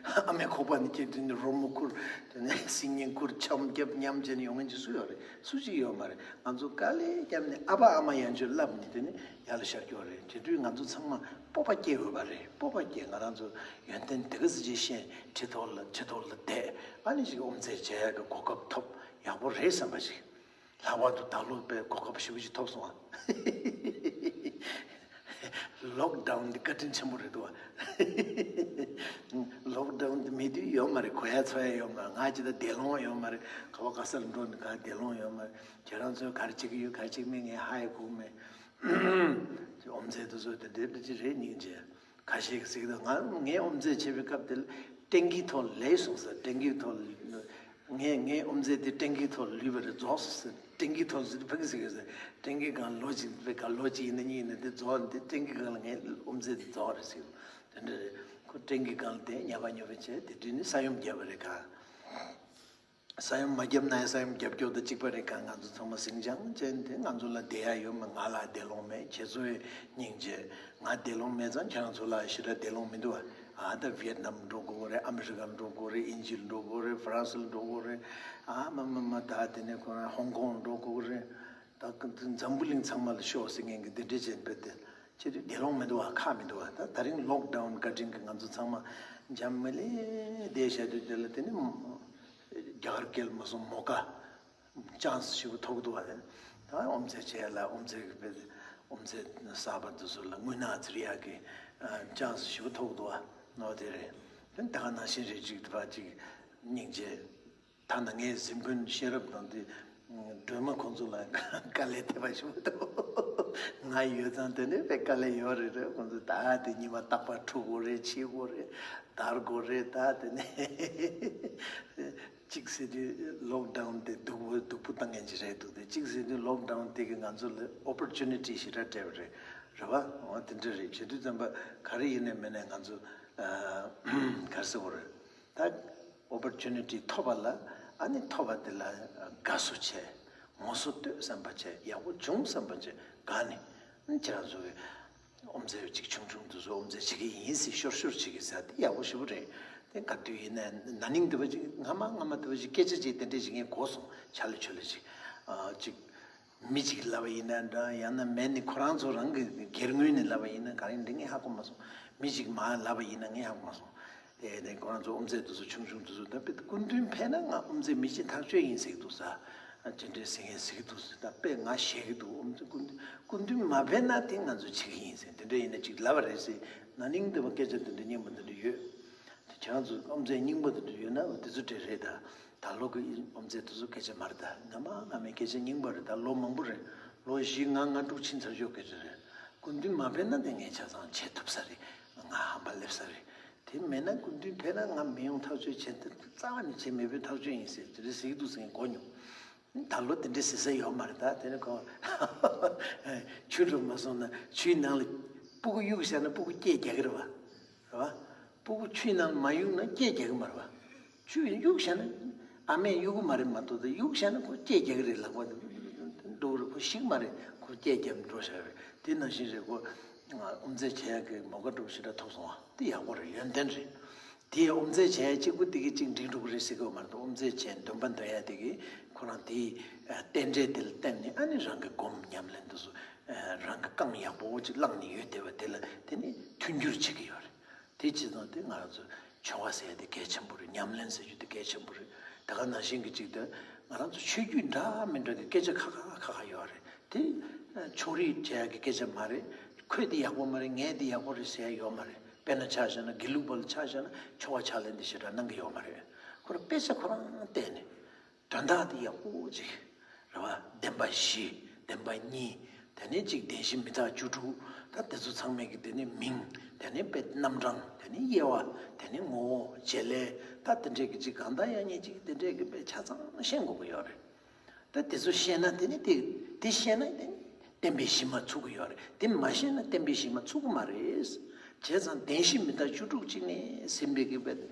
ཨ་མའི་ཁོག་པ་ནས་སྐྱེས་དུས་ནས་རོལ་མོ་ཁུར། དེ་ནས་སིལ་སྙན་ཁུར། འཆམ་རྒྱབ་མཉམ་བྱས་ནས་ཡོང་མཁན་ཅིག་སུ་ཡོད་རེད། སུ་གཅིག་ཡོད་མ་རེད། ང་ཚོ་དཀའ་ལས་བརྒྱབ་ནས་ཨ་ཕ་ཨ་མ་ཡན་ཆོད་བསླབས་ནས་དེ་ནི་ཡར་ལ་ཤར་སྐྱོ་རེད། དེ་དུས་ང་ཚོ་ཚང་མ་སྤོབས་པ་སྐྱེ་འོས་པ་རེད། སྤོབས་པ་སྐྱེ། ང་རང་ཚོ་ཡོན་ཏན་དེ་ག་ཚོད་ཅིག་ཤེས། ཁྲི་ཐོག་ལ་ཁྲི་ཐོག་ལ་བསྡད། ཨ་ནི་ཞིག་ཨོམ་ཚད་བྱེད་ཡག་གི་གོ་སྐབས་ཐོབ། ཡག་པོ་རེད་བསམ་པ་ཞིག་ལྷག་པར་དུ་ད་ལོ་དཔེ་གོ་སྐབས་ཞེ་པོ་ཅིག་ཐོབ་སོང་ཨ། ལོག་ཌའུན་འདི་བཀའ་དྲིན་ཆེན་པོ་རེད་འདུག་ཨ། ལོག་ཌའུན་འདི་མེད་དུས་ཡོད་མ་རེད། གོ་ཡ་འཚོ་ཡ་ཡོད་མ་རེད། ང་ཅི་ད་བདེ་སློང་ཡོད་མ་རེད། ག་བ་ག་ས་ལ་འགྲོ་ནས་ག་བདེ་སློང་ཡོད་མ་རེད། ཁྱེད་རང་ཚོས་ག་རེ་བྱེད་ཀྱི་ཡོད། ག་རེ་བྱེད་ཀྱི་མེད་ངས་ཧ་ཡ་གོ་མེད། ཨོམ་ཚད་དུ་བཟོས་ཏེ་འདྲེ་འདྲ་ཅི་རེད་སྙིང་རྗེ། ཁ་ཤས་ཀྱིས་ཟེར་གི་འདུག་ང་ངས་ཨོམ་ཚད་བྱེད་པའི་སྐབས་དེ་ལ་ཏན་གྱི་ཐོག་ལས་སོང་ཟེར། ཏན་གྱི་ཐོག་ངས་ངས་ཨོམ་ཚད་དེ་ཏན་གྱི་ཐོག་ལུས་པ་རེད། རྫོགས་སོང་ཟེར། ཏན་གྱི་ཐོག་ཟེར་ཕ་གི་ཟེར་གི་ཟེར། ཏན་གྱི་སྒང་ལོ་གཅིག་པའི་སྒང་ལོ་གཅིག་ཡིན་ན་གཉིས་ཡིན་ན་དེ་རྫོགས་ནས་དེ་ཏན་གྱི་སྒང་ལ་ངས་ཨོམ་ཚད་དེ་རྫོགས་རེད་ཟེར། དེ་འདྲ་རེད། ཁོ་ཏན་གྱི་སྒང་ལ་དེ་ཉ་པ་ཉོ་པ་བྱས་དེ་དུས་ནི་ས་ཡོམ་བརྒྱབ་པ་རེད་ག་ས་ཡོམ་མ་བརྒྱབ་ན་ཡང་ས་ཡོམ་རྒྱབ་སྐྱོར་དང་གཅིག་པ་རེད་ག་ང་ཚོ་ཚང་མ་ཟིང་ཆ་ཅན་དེ། ང་ཚོ་ལ་བདེ་ཡག་ཡོད་མེད། ང་ལ་བདེ་སློང་མེད། ཁྱེད་ཚོའི་སྙིང་རྗེ། ང་བདེ་སློང་མེད་ཙང་ཁྱེད་རང་ཚོ་ལ་ཞེ་དྲག་བདེ་སློང་མི་འདུག་ཨ། ཨ་ད་ཝི་ཡེད་ནམ་འགྲོ་དགོས་རེད། ཨ་མི་རི་ཀར་འགྲོ་དགོས་རེད། དབྱིན་ཇིར་འགྲོ་དགོས་རེད། ཧྥ་རན་སིར་འགྲོ་དགོས་རེད། ཨ་མ་མ་མ་ད་དེ་ནས་ཁོ་རང་ཧོང་ཀོང་འགྲོ་དགོས་རེད། ད་འཛམ་བུ་གླིང་ཚང་མ་ལ་ཤོག་ཟེར་མཁན་གྱི་འདི་འདྲས་བྱས་པས་ཏེ། ཁྱེད་ཚོས་བདེ་སློང་མི་འདུག་བ། ཁག་མི་འདུག་བ། ད་ད་རིང་ལོག་ཌའུན་བཀའ་དྲིན་གྱིས་ང་ཚོ་ཚང་མ་འཇམ་མི་ལས་བསྡད་བཞག་དུས་དེ་ལ་དེ་ནི་རྒྱ་གར་སྐད་ལ་མ་སོང་མོ་ཀ་ཅན་སི་ཞེ་པོ་ཐོབ་འདུག་བ། དེ་ད་ཨོམ་ཚད་བྱས་ལ་ཨོམ་ཚད་ཀྱི་དཔེ་ཨོམ་ཚད་གསར་པ་དེ་ཚོ་ལ་དངུལ་ནག་ཚིར་ཡག་གི་ཅན་སི་ཞེ་པོ་ཐོབ་འདུག་བ། ནོ་དེ་རེད། དེ་ད་ག་ནང་བཞིན་རེད། ཅིག་དེ་བ་ཅིག་སྙིང་རྗེ། ཐ་ན་ངའི་གཟིམ་དཔོན་ཤེས་རབ་དང་དེ་སྒྲོལ་མ་ཁོང་ཚོ་ལ་དཀའ་ལས་ཐེབས་པ་ཞིག་མ་གཏོགས། ང་ཡོད་ཙང་དེ་ནས་དཔེ་དཀའ་ལས་ཡོད་རེད། རེད། ཁོང་ཚོ་ད་དེ་ཉི་མ་རྟག་པར་འཁྲུ་དགོས་རེད། འཁྱེར་དགོས་རེད། བརྡར་དགོས་རེད། ད་དེ་ནས་གཅིག་ཟེར་དུས་ལོག་ཌའོན་དེ་སྡུག་པོ་སྡུག་པོ་བཏང་མཁན་ཅིག་རེད་འདུག་དེ་གཅིག་ཟེར་དུས་ལོག་ཌའོན་དེ་གིས་ང་ཚོ་ལ་ཨོ་པོར་ཅུ་ནི་ཊི་ཞེ་དྲག་སྤྲད་པ་རེད། རེད་བ། འོ་དེ་འདྲ་རེད། བྱེད་དུས་ཙམ་པ་ག་རེ་ཡིན་ནའི་མིན་ནའི་ང་ཚོ་ག་རེ་ཟེར་དགོས་རེད། ད་ཨོ་པོར་ཅུ་ནི་ཊི་ཐོབ་པ་ལ། ཨ་ནི་ཐོབ་པ་དེ་ལ་དགའ་བསུ་བྱས། ངོ་སོ་བསྟོད་བསམ་པ་བྱས། ཡག་པོ་བྱུང་བསམ་པ་བྱས། དགའ་ནས་ཁྱེད་རང་ཚོ་གི་ཨོམ་ཚེ་ཅིག་ཆུང་ཆུང་དུས་སུ་ཨོམ་ཚེ་བྱེད་ཀྱི་ཡིན་ཟེར་ཤོར་ཤོར་བྱེད་ཀྱི་ཟེར་དེ་ཡག་པོ་ཞེ་པོ་རེད། དེ་ག་དུས་ཡིན་ན་ན་ནིང་དེ་བ་ཅིག་སྔ་མ་སྔ་མ་དེ་བ་ཅིག་སྐད་ཆ་ཅིག་དེ་འདྲས་ཅིག་ངས་གོ་སོང་། ཆ་ལེ་ཆོ་ལེ་ཅིག་ཨ་ཅིག་མི་གཅིག་ལབ་པ་ཡིན་ན་འདྲ། ཡང་ན་མེད་ནི་ཁོ་རང་ཚོ་རང་གི་སྒེར་ངོས་ནས་ལབ་པ་ཡིན་ན་ག་རེ་འདྲ་ངས་ཧ་གོ་མ་སོང་། མི་གཅིག་མར་ལབ་པ་ཡིན་ན་ངས་ཧ་གོ་མ་སོང་། དེ་ནས་ཁོ་རང་ཚོ་ཨོམ་ཚེ་དེ་ཚོ་ཆུང་ཆུང་དེ་ཚོ་ད་དཔེ་སྐུ་མདུན་ཕེབས་ན་ང་ཨོམ་ཚེ་མི་གཅིག་ཐག་ཆོད་ཡིན་ཟེར་གི་འདུག་ས། ཨ་ཅི་འདྲས་ཟེར་མཁན་ཟེར་གི་འདུག་ས། ད་དཔེ་ང་ཞེད་གི་འདུག་ཨོམ་ཚེ་སྐུ་མདུན་སྐུ་མདུན་མ་ཕེབས་ན་དེ་ང་ཚོ་བྱེད་གི་ཡིན་ཟེར། དེ་འདྲ་ཡིན་ན་ཅིག་ལབ་པ་རེད་ཟེར། ན་ནིང་དེ་བ་སྐད་ཆ་དེ་འདྲ་སྙན་པོ་དེ་འདྲ་ཡོད། དེ་ཁྱེད་རང་ཚོ་ཨོམ་ཚེ་རྙིང་པ་དེ་འདྲ་ཡོད་ན་དེ་ཚོ་འདྲ་རེད། ད་ད་ལོ་གི་ཨོམ་ཚེ་དེ་ཚོ་སྐད་ཆ་མ་རེད། ད་སྔ་མ་སྔ་མའི་སྐད་ཆ་རྙིང་པ་རེད། ད་ལོ་མང་པོ་རེད། ལོ་བཞི་ལྔ་ལྔ་དྲུག་ཕྱིན་ཚར་ཡོད་སྐད་ཆ་རེད། སྐུ་མདུན་མ་ཕེབས་ན་དེ་ངས་ཆ་ཚང་བྱེད་ཐུབ་ས་རེད། ང་ཧམ་པ་སླེབས་ས་རེད། དེ་མེད་ན་སྐུ་མདུན་ཕེབས་ན་ང་མི་ཡོང་ཐག་ཆོད། བྱེད་ཐབས་རྩ་བ་ནས་བྱེད་མེད་པའི་ཐག་ཆོད་ཡིན་ཟེར་དེ་འདྲ་ཟེར་གི་འདུག་ཟེར་མཁན་གོ་མྱོང་། ད་ལོ་དེ་འདྲ་ཟེར་ས་ཡོད་མ་རེད། ད་དེ་ནི་ཁོ་ཆུ་འགྲོ་མ་སོང་ན་ཆུའི་ནང་ལ་སྤུ་གུ་གཡུག་བཞག་ན་སྤུ་གུ་སྐད་རྒྱག་གི་རེད་བ། རེད་བ། སྤུ་གུ་ཆུའི་ནང་ལ་མ་གཡུག་ན་སྐད་རྒྱག་གི་མ་རེད་བ། ཆུ་གཡུག་བཞག་ན་ཨ་མས་གཡུག་གི་མ་རེད་མ་གཏོགས། ད་གཡུག་བཞག་ན་ཁོ་སྐད་རྒྱག་གི་རེད། ལག་པ་འདུག་རེད། ཁོ་ཤི་གི་མ་རེད། ཁོ་སྐད་རྒྱབ་འགྲོ་བཞག་རེད། དེ་ནང་བཞིན་རེད། ཁོ་ཨོམ་ཚེ་བྱེད་ཡག་གི་མོ་ཁ་འགྲོ་ཞེ་དྲག་ཐོབ་སོང་བ། དེ་ཡག་པོ་རེད། ཡོན་ཏན་རེད། དེ་ཨོམ་ཚེ་བྱེད་ཡག་གཅིག་པུ་དེ་གིས་གཅིག་འགྲིག་འགྲོ་གི་རེད་ཟེར་གི་ཡོད་མ་རེད། ཨོམ་ཚེ་བྱེད་འདོན་པ་འདོན་ཡག་དེ་གིས་ཁོ་རང་དེའི་རྟེན་འབྲེལ་དེ་ལ་བརྟེན་ནས་ཨ་ནི་རང་གི་སྒོམ་ཉམས་ལེན་དེ་ཚོ་རང་གི་རྐང་ཡག་པོ་ཅིག་བླངས་ནས་ཡོད་བསྡད་པ་དེ་ལ་དེ་ནི་མཐུན་འགྱུར་བྱེད་ཀྱི་ཡོད་རེད། དེ་བྱས་ཙང་དེ་ང་རང་ཚོ་ཆོ་ག་ཟེར་ཡ་དེ་གལ་ཆེན་པོ་རེད། ཉམས་ལེན་ཟེར་རྒྱུ་དེ་གལ་ཆེན་པོ་རེད། ད་ག་ནང་བཞིན་གྱི་ཅིག་ད་ང་རང་ཚོ་ཆོས་བརྒྱུད་འདྲ་མི་འདྲ་གི་སྐད་ཆ་ཁ་ཁ་ཁ་ཁ་ཡོད་རེད། དེ་ཕྱོགས་རིས་བྱེད་ཡ་གི་སྐད་ཆ་མ་རེད། ཁོས་དེ་ཡག་པོ་མ་རེད། ངས་དེ་ཡག་པོ་རེད་ཟེར་ཡ་ཡོད་མ་རེད། དཔེར་ན་ཆ་བཞག་ན་དགེ་ལུགས་པ་ལ་ཆ་བཞག་ན་ཆོ་ག་ཕྱག་ལེན་དེ་ཞེ་དྲག་གནང་གི་ཡོད་མ་རེད། ཁོ་རང་དཔེ་ཆ་ཁོ་རང་བལྟས་ནས། དོན་དག་དེ་ཡག་པོ་ཅིག་རེད་བ། བདེན་པ་བཞི། བདེན་པ་གཉིས། དེ་ནས་ཅིག་བདེན་བཞི་མི་རྟག་བཅུ་དྲུག་ད་དེ་ཚོ་ཚང་མས་ཀྱི་དེ་ནས་མིང་། དེ་ནས་དཔེ་རྣམ་གྲངས། དེ་ནས་དབྱེ་བ། དེ་ནས་ངོ་བོ། བྱེད་ལས། ད་དེ་འདྲས་ཀྱི་ཅིག་གང་ལྟར་ཡང་ཉིད་ཅིག་དེ་འདྲས་ཀྱི་དཔེ་ཆ་ཚང་ཤེས་དགོས་ཀྱི་ཡོད་རེད། ད་དེ་ཚོ་ཤེས་ན་དེ་ནས་དེ་དེ་ཤེས་ན་དེ་ནས་བདེན་པའི་གཞི་མ་ཚུགས་ཀྱི་ཡོད་རེད། དེ་མ་ཤེས་ན་བདེན་པའི་གཞི་མ་ཚུགས་ཀྱི་མ་རེད། བྱས་ཙང་བདེན་བཞི་མི་རྟག་བཅུ་དྲུག་ཅིག་ནས་ཟིན་པའི་གི་དཔེ།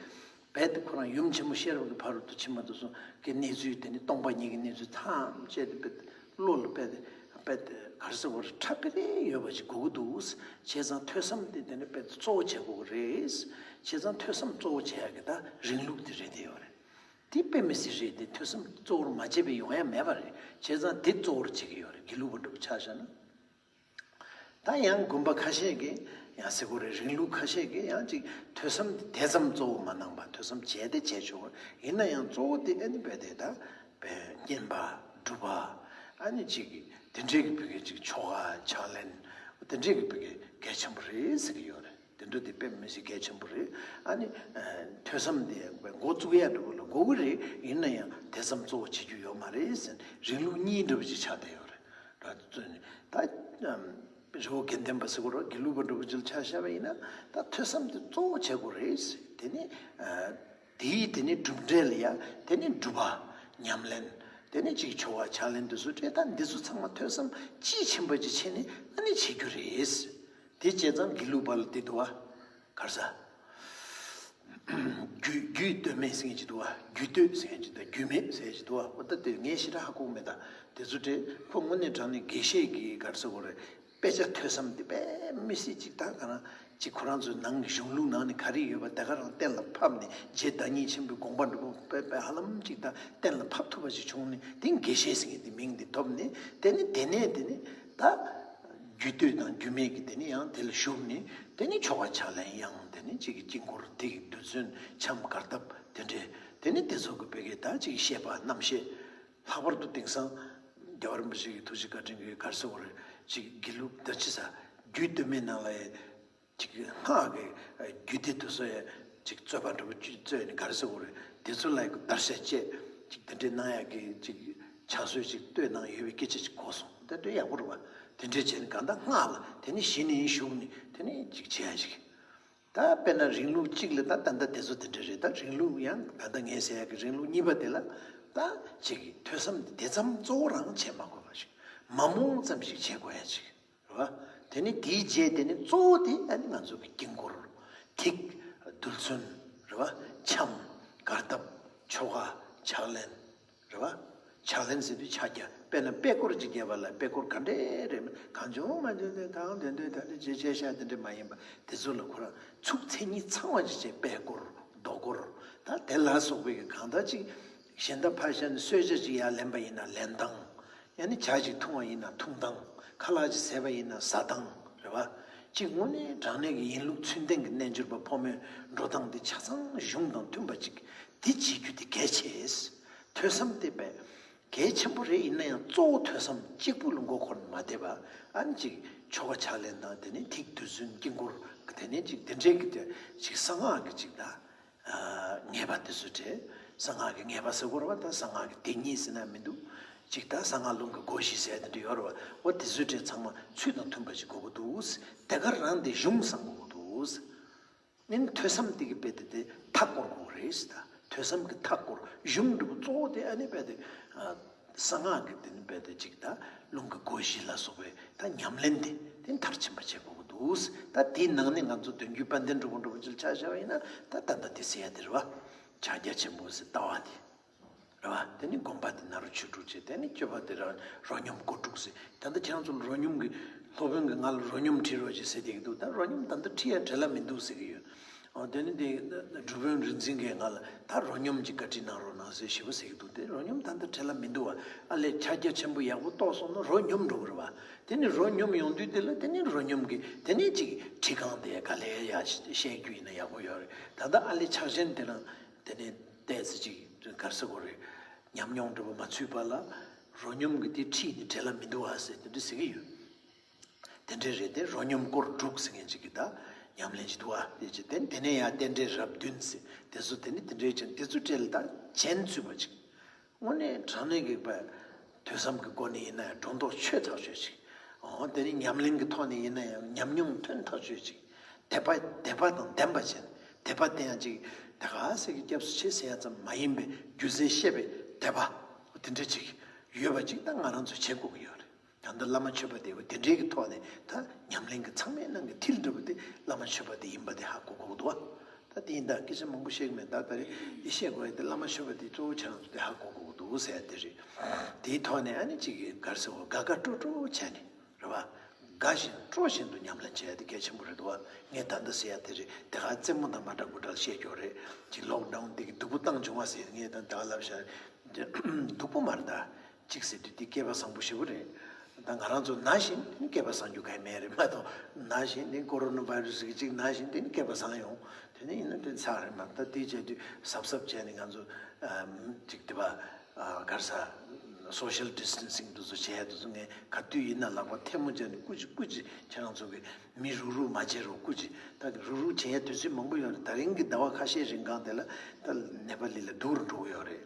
རྦད་དེ་ཁོ་རང་ཡུམ་ཆེན་མོ་ཤེས་རབ་ཀྱི་ཕ་རོལ་ཏུ་ཕྱིན་པ་དེ་ཚོ་གི་གནས་ཚུལ། དེ་ནི་སྟོང་པ་ཉིད་ཀྱི་གནས་ཚུལ་ཐམས་ཅད་དེ་རྦད་དེ་བློ་ལ་རྦད་དེ་རྦད་དེ་ག་རེ་ཟེར་དགོས་རེད། ཁྲ་པེ་རེ་ཡོད་པ་ཞིག་དགོས་ཀྱི་འདུག་བྱས་ཙང་ཐོས་བསམ་དེ་དེ་ནི་རྦད་དེ་གཙོ་བོ་བྱེད་དགོས་ཀྱི་རེད། བྱས་ཙང་ཐོས་བསམ་གཙོ་བོ་བྱེད་ཡག་གི་ད་རིང་ལུགས་དེ་རེད་བསྡད་ཡོད་རེད། དེ་དཔེ་མི་སྲིད་རེད། དེ་ཐོས་བསམ་གཙོ་བོར་མ་བྱས་པའི་ཡོང་ཡ་མེད་པ་རེད། བྱས་ཙང་དེ་གཙོ་བོར་བྱེད་ཀྱི་ཡོད་རེད། དགེ་ལུགས་པ་འདྲ་པོ་ཆ་བཞག་ན། ད་ཡང་དགོན་པ་ཁ་ཤས་ཀྱིས་ཡང་ཟེར་དགོས་རེད། རིང་ལུགས་ཁ་ཤས་ཀྱིས་ཡང་ཅིག་ཐོས་བསམ་དེ་དེ་ཙམ་གཙོ་བོ་མ་གནང་པ། ཐོས་བསམ་བྱས་དེ་བྱས་ཆོག་གི་ཡིན་ན་ཡང་གཙོ་བོ་དེ་ཨ་ནི་རྦད་དེ་ད་དཔེ་བསྙེན་པ། སྒྲུབ་པ། ཨ་ནི་ཅིག་དེ་འདྲས་ཀྱི་བོད་སྐད་ཅིག་ཆོ་ག་ཕྱག་ལེན། དེ་འདྲས་ཀྱི་བོད་སྐད་གལ་ཆེན་པོ་རེད་ཟེར་གྱི་ཡོད་རེད། དེ་འདྲ་དེ་དཔེ་མི་སྲིད་གལ་ཆེན་པོ་རེད། ཨ་ནི་ཐོས་བསམ་དེ་འགོ་བཙུགས་ཡ་འདྲ་པོ་ལ་དགོས་ཀྱི་རེད། ཡིན་ན་ཡང་དེ་ཙམ་གཙོ་བོ་བྱེད་རྒྱུ་ཡོད་མ་རེད་ཟེར། རིང་ལུགས་གཉིས་འདྲ་པོ་ཅིག་ཆགས་བསྡད་ཡོད་རེད། ད་རི་བོ་དགེ་ལྡན་པ་ཟེར་དགོས་རེད། དགེ་ལུགས་པ་འདྲ་པོ་ཅིག་ལ་ཆ་བཞག་པ་ཡིན་ན་ད་ཐོས་བསམ་དེ་གཙོ་བོ་བྱེད་དགོས་རེད། དེ་ནི་དེའི་དེ་ནི་གྲུབ་འབྲས་ལ་ཡ་དེ་ནི་སྒྲུབ་པ། ཉམས་ལེན། དེ་ནི་ཅིག་ཆོ་ག་ཕྱག་ལེན་དེ་ཚོ་སྤྲད། ད་འདི་ཚོ་ཚང་མ་ཐོས་བསམ་དཔྱིས་ཕྱིན་པ་ཅིག་བྱས་ནས་ཨ་ནི་བྱེད་རྒྱུ་རེད། དེ་བྱས་ཙང་དགེ་ལུགས་པ་ལ་དེ་འདུག་བ། ག་རེ་ཟ། རྒྱུད་རྒྱུད་སྟོད་སྨད་ཟེར་མཁན་ཅིག་འདུག་བ། རྒྱུད་སྟོད་ཟེར་མཁན་ཅིག་དང་རྒྱུད་སྨད་ཟེར་མཁན་ཅིག་འདུག་བ། འོ་ད་དེ་ངས་ཞེ་དྲག་ཧ་གོ་གི་མེད། ད་དེ་ཚོ་དེ་ཁོ་དངོས་གནས་དྲང་གནས་དགེ་བཤེས་ཀྱི་ག་རེ་ཟེར་དགོས་རེད། དཔེ་ཆ་ཐོས་བསམ་དེ་དཔེ་མི་སྲིད་ཅིག་ད་ག་རང་ཅིག་ཁོ་རང་ཚོའི་ནང་གི་གཞུང་ལུགས་ནང་ནས་ག་རེ་ཡོད་པ་དེ་ག་རང་གཏན་ལ་ཕབ་ནས། རྗེ་བདག་ཉིད་ཆེན་པོའི་དགོངས་པ་འདྲ་པོ་དཔེ་དཔེ་ཧ་ལམ་ཅིག་ད་གཏན་ལ་ཕབ་ཐུབ་པ་ཞིག་བྱུང་ནས། དེ་དགེ་བཤེས་ཟེར་མཁན་དེ་མིང་དེ་ཐོབ་ནས། དེ་ནས་དེ་ནས་དེ་ནས་ད་རྒྱུད་སྟོད་དང་རྒྱུད་སྨད་ཀྱི་དེ་ནས་ཡང་དེ་ལ་ཞུགས་ནས། དེ་ནས་ཆོ་ག་ཕྱག་ལེན་ཡང་དེ་ནས་ཅིག་གི་དཀྱིལ་འཁོར་དེ་གི་རྡུལ་ཚོན་འཆམ་གར་སྟབས་དེ་འདྲས། དེ་ནས་དེ་ཚོ་གི་བོད་སྐད་ད་ཅིག་བཤད་པ། རྣམ་བཤད། ལྷག་པར་དུ་དེང་སང་རྒྱལ་བ་རིན་པོ་ཆེ་གི་ཐུགས་རྗེ་བཀའ་དྲིན་གྱིས་ག་རེ་ཟེར་དགོས་རེད། ཅིག་དགེ་ལུགས་ད་ཅི་ཟ། རྒྱུད་སྟོད་སྨད་ནང་ལ་ཡ་ཅིག་སྔགས་ཀྱི་རྒྱུད་སྡེ་དེ་ཚོ་ཡ་ཅིག་རྩོད་པ་འདྲ་པོ་ཅིག་རྩོད་ནས་ག་རེ་ཟེར་དགོས་རེད། དེ་ཚོ་ལ་ཡ་བརྡར་ཤ་བཅད་ཅིག་དེ་འདྲས་གནང་ཡག་གི་ཅིག་ཕྱག་སྲོལ་ཅིག་བཏོད་གནང་ཡོད་པའི་སྐད་ཆ་ཅིག་གོ་སོང་། དེ་འདྲས་ཡག་པོ་རེད་བ། དེ་འདྲས་བྱས་ནས་གང་ལྟར་སྔགས་ལ་དེ་ནས་གཞི་ནས་ཞུགས་ནས་དེ་ནས་ཅིག་བྱེད་ཡ་ཞིག་ད་དཔེར་ན་རིང་ལུགས་གཅིག་ལ་ད་ད་ལྟ་དེ་ཚོ་དེ་འདྲས་རེད། ད་རིང་ལུགས་ཡང་ད་ལྟ་ངས་ཟེར་ཡ་གི་རིང་ལུགས་གཉིས་པ་དེ་ལ་ད་ཅིག་ཐོས་བསམ་དེ་ཙམ་གཙོ་བོ་རང་བྱེད་མ་དགོས་པ་ཞིག་མ་རྨོངས་ཙམ་ཞིག་བྱེད་དགོས་ཡ་ཅིག་རེད་བ། དེ་ནི་དེའི་རྗེས་དེ་ནི་གཙོ་བོ་དེ་ཨ་ནི་ང་ཚོ་གི་དཀྱིལ་འཁོར། ཐིག་རྡུལ་ཚོན། རེད་བ། འཆམ། གར་སྟབས། ཆོ་ག་ཕྱག་ལེན། རེད་བ། ཕྱག་ལེན་ཟེར་དུས་ཕྱག་རྒྱ། དཔེར་ན་པད་སྐོར་ཅིག་རྒྱབ་པ་ལ་པད་སྐོར་ག་འདྲས་རེད་མིན་གང་བྱུང་མ་བྱུང་དེ་གང་དོན་དོན་ད་ནི་བྱེད་བྱེད་ཤག་དེ་འདྲས་མ་ཡིན་པ་དེ་ཚོ་ལ་ཁོ་རང་ཚུགས་མཚན་ཉིད་ཚང་བ་ཅིག་བྱས་པད་སྐོར་རྡོ་སྐོར་ད་དེ་ལ་སོགས་པའི་གི་གང་ལྟར་ཅིག་གཞན་དག་ཕར་བཞག་ནས་གསོལ་ཇ་ཅིག་ཡར་ལེན་པ་ཡིན་ན་ལེན་སྟངས། ཡང་ན་ཇ་ཅིག་འཐུང་བ་ཡིན་ན་འཐུང་སྟངས། ཁ་ལག་ཅིག་བཟས་པ་ཡིན་ན་ཟ་སྟངས་རེད་བ། གཅིག་དངོས་གནས་དྲང་གནས་ཀྱི་ཡིན་ལུགས་ཚུལ་ལྡན་གྱི་རྣལ་འབྱོར་པ་ཕོ་མོའི་འགྲོ་སྟངས་འདི་ཆ་ཚང་གཞུང་དང་མཐུན་པ་ཅིག་འདི་བྱེད་རྒྱུ་དེ་གལ་ཆེ། ཐོས་བསམ་དེ་བས་གལ་ཆེན་པོ་རེད། ཡིན་ན་ཡང་གཙོ་བོ་ཐོས་བསམ་གཅིག་པུ་ལ་མགོ་འཁོར་ནས་མ་བསྡད་པ། ཨ་ནི་ཅིག་ཆོ་ག་ཕྱག་ལེན་དང་དེ་ནས་ཐིག་རྡུལ་ཚོན་དཀྱིལ་འཁོར་དེ་ནས་ཅིག་དེ་འདྲའི་གི་དེ་ཅིག་གསང་སྔགས་ཀྱི་ཅིག་ད། ངེས་པ་དེ་ཚོ་བྲལ། གསང་སྔགས་ཀྱི་ངེས་པ་ཟེར་དགོས་རེད་བ། ད་གསང་སྔགས་ཀྱི་དེ་ཉིད་ཟེར་ན་མི་འདུག་ཅིག་ད་གསང་སྔགས་ལུང་གི་སྒོ་བཞི་ཟེར་དེ་འདྲ་ཡོད་རེད་བ། འོ་དེ་ཚོ་བྲལ་ཚང་མ་ཚུལ་དང་མཐུན་པ་ཞིག་དགོས་ཀྱི་འདུག་དེ་ག་རང་དེ་གཞུང་བསྲང་དགོས་ཀྱི་འདུག་ཨ་ནི་ཐོས་བསམ་དེ་གི་དཔེ་དེ་དེ་མཐའ་བསྐོར་དགོས་རེད་ཟེར། ད་ཐོས་བསམ་གྱི་མཐའ་བསྐོར་གཞུང་འབྲུ་གཙོ་བོ་དེ་ཨ་ནི་དཔེ་དེ། གསང་སྔགས་ཀྱི་དེ་ནི་དཔེ་དེ་ཅིག་ད་ལུང་གི་སྒོ་བཞི་ལ་སོགས་པའི་ད་ཉམས་ལེན་དེ་དེ་མཐར་ཕྱིན་པ་བྱེད་དགོས་ཀྱི་འདུག་ད་དེའི་ནང་ནས་ང་ཚོ་དོན་བརྒྱུད་དཔལ་ལྡན་འབྲུག་པ་འདྲ་པོ་ཅིག་ཆ་བཞག་པ་ཡིན་ན་ད་ད་ལྟ་དེ་ཟེར་ཡ་དེ་རེད་བ། ཕྱག་རྒྱ་ཆེན་པོ་ཟེར་ལྟ་བ་དེ་རེད་བ། དེ་ནི་སྒོམ་པ་དེ་ནཱ་རོ་ཆོས་དྲུག་བྱས། དེ་ནི་སྤྱོད་པ་དེ་རང་རོ་སྙོམས་སྒོ་དྲུག་ཟེར། ད་ལྟ་ཁྱེད་རང་ཚོ་ལ་རོ་སྙོམས་ཀྱི་སློབ་དཔོན་གྱིས་ང་ལ་རོ་སྙོམས་ཁྲིད་རོགས་ཅེས་ཟེར་བསྡད་ཀྱི་འདུག་ད་རོ་སྙོམས་ད་ལྟ་ཁྲིད་ཡ་བྲེལ་བ་མི་འདུག་ཟེར་གྱི་ཡོད། འོ་དེ་ནི་དེ་སྒྲུབ་དཔོན་རིག་འཛིན་གྱིས་ང་ལ་ད་རོ་སྙོམས་ཀྱི་བཀའ་ཁྲིད་གནང་རོགས་གནང་ཟེར་ཞེ་པོ་ཟེར་གྱི་འདུག་དེ་རོ་སྙོམས་ད་ལྟ་བྲེལ་བ་མི་འདུག་བ། ཨ་ལས་ཕྱག་རྒྱ་ཆེན་པོ་ཡག་པོ་རྟོགས་སོང་ན་རོ་སྙོམས་འགྲོ་གི་རེད་བ། དེ་ནི་རོ་སྙོམས་ཡོང་དུས་དེ་ལ་དེ་ནི་རོ་སྙོམས་ཀྱི་དེ་ནི་ཅིག་ཁྲིད་སྒང་དེ་ག་ལས་ཡ་བཤད་རྒྱུ་ཡིན་ན་ཡག་པོ་ཡོད་རེད། ད་ལྟ་ཨ་ལས་ཕྱག་ཆེན་དེ་རང་དེ་ནི་ཏོག་ཙམ་ཅིག་ག་རེ་ཟེར་དགོས་རེད། ཉམས་མྱོང་འདྲ་པོ་མ་ཚུད་པ་ལ་རོ་སྙོམས་ཀྱི་དེ་ཁྲིད་ནི་བྲེལ་བ་མི་འདུག་བ་ཟེར་དེ་འདྲ་ཟེར་གྱི་ཡོད། དེ་འདྲ་རེད་དེ། རོ་སྙོམས་སྐོར་དྲུག་ཟེར་མཁན་ཅིག་གི་ད་ཉམས་ལེན་ཅིག་འདུག་བ། དེ་ཅིག་དེ་དེ་ནས་ཡང་རྟེན་འབྲེལ་རབས་བདུན་ཟེར་དེ་ཚོ་དེ་ནི་དེ་འདྲའི་ཅན་དེ་ཚོ་བྲེལ་ད་གཞན་ཚུད་པ་ཅིག་དངོས་གནས་དྲང་གནས་ཀྱི་པ། ཐོས་བསམ་གྱི་སྒོ་ནས་ཡིན་ན་ཡང་སྒྲོ་འདོགས་ཆོད་ཐག་ཆོད་ཅིག་འོ་དེ་ནི་ཉམས་ལེན་གྱི་ཐོག་ནས་ཡིན་ན་ཡང་ཉམས་མྱོང་ཐོན་ཐག་ཆོད་ཅིག་དད་པ་དད་པ་དང་ལྡན་པ་བྱས། དད་པ་དེ་ཡང་ཅིག་དེ་ག་ཟེར་གྱི་སྐྱབས་སུ་མཆི་ཟེར་ཡ་ཙམ་མ་ཡིན་པའི་རྒྱུ་མཚན་ཤེས་པའི་དད་པ་དེ་འདྲ་ཅིག་ཡོད་པ་ཅིག་ད་ང་རང་ཚོ་བྱེད་དགོས་ཀྱི་ཡོད་རེད། ད་ལྟ་བླ་མ་མཆོད་པ་དེ་དེ་འདྲའི་གི་ཐོག་ནས་ད་ཉམས་ལེན་གྱི་ཚང་མའི་ནང་གི་མཐིལ་འདྲ་པོ་དེ་བླ་མ་མཆོད་པ་དེ་ཡིན་པ་དེ་ཧ་གོ་དགོས་ཀྱི་འདུག་བ། ད་དེ་ཡིན་ད་སྐད་ཆ་མང་པོ་བཤད་གི་མེད། ད་ད་རེས་ཡིན་བཤད་དགོས་ཡ་དེ་བླ་མ་མཆོད་པ་དེ་གཙོ་བོ་ཁྱེད་རང་ཚོ་དེ་ཧ་གོ་དགོས་ཀྱི་འདུག་ཟེར་ཡ་དེ་རེད། དེའི་ཐོག་ནས་ཨ་ནི་གཅིག་གི་ག་རེ་ཟེར་དགོས། དགའ་དགའ་སྤྲོ་སྤྲོ་བྱས་ནས་རེད་བ། དགའ་བཞིན་སྤྲོ་བཞིན་དུ་ཉམས་ལེན་བྱས་ཏེ་གལ་ཆེན་པོ་རེད་འདུག་བ། ངས་ད་ལྟ་ཟེར་ཡ་དེ་རེད། དེ་ག་རྩེད་མོ་དང་མ་འདྲ་དགུ་འདྲ་བཤད་རྒྱུ་རེད། ཅིག་ལོག་ཌའུན་འདི་གི་སྡུག་པོ་བཏང་བྱུང་བ་ཟེར་ངས་ད་ད་ལབ་བཞག་སྡུག་པོ་མ་རེད་ད། གཅིག་ཟེར་དུས་འདི་སྐལ་པ་བཟང་པོ་ཞེ་པོ་རེད། ད་ང་རང་ཚོ་ན་བཞིན་ནི་སྐལ་པ་བཟང་རྒྱུ་ག་ཡེ་མེད་རེད་མ་གཏོགས། ན་བཞིན་ནི་ཀོ་རོ་ན་བྷའི་རུ་སི་གི་གཅིག་ན་བཞིན་དེ་ནི་སྐལ་པ་བཟང་ཡོང་། དེ་ནི་ཡིན་ན་དེ་ཚར་རེད་མ། ད་དེ་བྱས་དུས་གཟབ་གཟབ་བྱས་ནས་ང་ཚོ་ཨ་ཅིག་དེ་བ་ཨ་ག་རེ་ཟ། སོ་ཤལ་ཌི་སི་ཊན་སིང་དེ་ཚོ་བྱས་དེ་ཚོ་ངས་ག་དུས་ཡིན་ན་ལག་པ་ཐལ་མོ་སྦྱར་ནས་སྐུ་མཁྱེན་སྐུ་མཁྱེན། ཁྱེད་རང་ཚོ་གི་མི་རུག་རུག་མ་བྱེད་རོགས། སྐུ་མཁྱེན། ད་རུག་རུག་བྱེད་ཡ་དུས་ཚོད་མང་པོ་ཡོད་རེད། ད་རིང་གི་ཟླ་བ་ཁ་ཤས་རིང་གང་དེ་ལ་ད་ནེ་པ་ལི་ལ་སྡུག་རུ་འགྲོ་གི་ཡོད་རེད།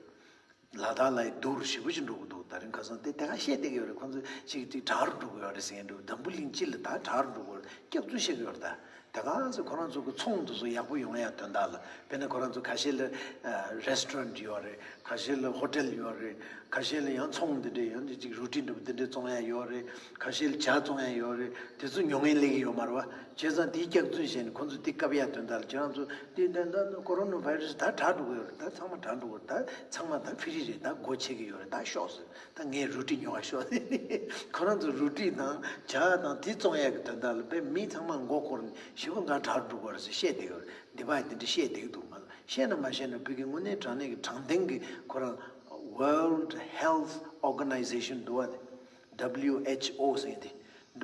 ལ་དྭགས་ལ་ཡི་སྡུག་རུ་ཞེ་པོ་ཅིག་འགྲོ་གི་འདུག་ད་རིང་ཁ་སང་དེ་དེ་ག་བཤད་བསྡད་ཀྱི་ཡོད་རེད། ཁོང་ཚོ་ཅིག་ཅིག་དྲག་རུ་འགྲོ་གི་ཡོད་རེད་ཟེར་མཁན་འདུག་འཛམ་བུ་གླིང་སྤྱི་ལ་ད་དྲག་རུ་འགྲོ་གི་ཡོད་རེད། སྐྱག་རྫུན་བཤད་ཀྱི་ཡོད་རེད་ད། དེ་ག་ཚོ་ཁོ་རང་ཚོ་གི་ཚོང་དེ་ཚོ་ཡག་པོ་ཡོང་ཡ་དོན་དག་ལ། དཔེར་ན་ཁོ་རང་ཚོ་ཁ་ཤས་ལ་རེ་སི་ཊོ་རན་ཊི་ཡོད་རེད། ཁ་ཤས་ལ་ཧོ་ཊེལ་ཡོད་རེད། ཁ་ཤས་ལ་ཡང་ཚོང་འདི་འདྲས་ཡང་ཅིག་རུ་ཊི་འདྲ་པོ་འདི་འདྲས་བཙོང་ཡ་ཡོད་རེད། ཁ་ཤས་ལ་ཇ་བཙོང་ཡ་ཡོད་རེད། དེ་ཚོ་ཉོ་མཁན་སླེབས་ཀྱི་ཡོད་མ་རེད་བ། བྱས་ཙང་དེའི་སྐྱག་རྫུན་བཤད་ནས་ཁོ་ཚོ་དེ་བཀབ་ཡ་དོན་དག་ལ་ཁྱེད་རང་ཚོ་དེ་ད་ད་ཀོ་རོ་ན་བྷའི་རུ་སི་ད་དྲག་འགྲོ་གི་ཡོད་རེད། ད་ཚང་མ་དྲག་འགྲོ་གི་ཡོད་རེད། ད་ཚང་མ་ད་ཕི་རི་རེད། ད་སྒོ་ཕྱེ་གི་ཡོད་རེད། ད་ཤོག་ཟེར། ད་ངས་རུ་ཊི་ཉོ་བ་ཤོག་ཟེར། ཁོ་རང་ཚོ་རུ་ཊི་དང་ཇ་དང་དེ་བཙོང་ཡ་གི་དོན་དག་ལ་དཔེ་མི་ཚང་མ་མགོ་སྐོར་ནས་ཞེ་པོ་ང་དྲག་འགྲོ་གི་ཡོད་རེད་ཟེར་བཤད་བསྡད་ཡོད་རེད། འདི་པ་དེ་འདྲ་བཤད་བསྡད་ཀྱི་འདུག་མ་གཏོགས་བཤད་ན་མ་བཤད་ན་བོད་ཀྱི་དངོས་གནས་དྲང་གནས་ཀྱི་དྲང་བདེན་གྱི་ཁོ་རང་World Health Organization འདུག་བ། དེ་W H O ཟེར་དེ།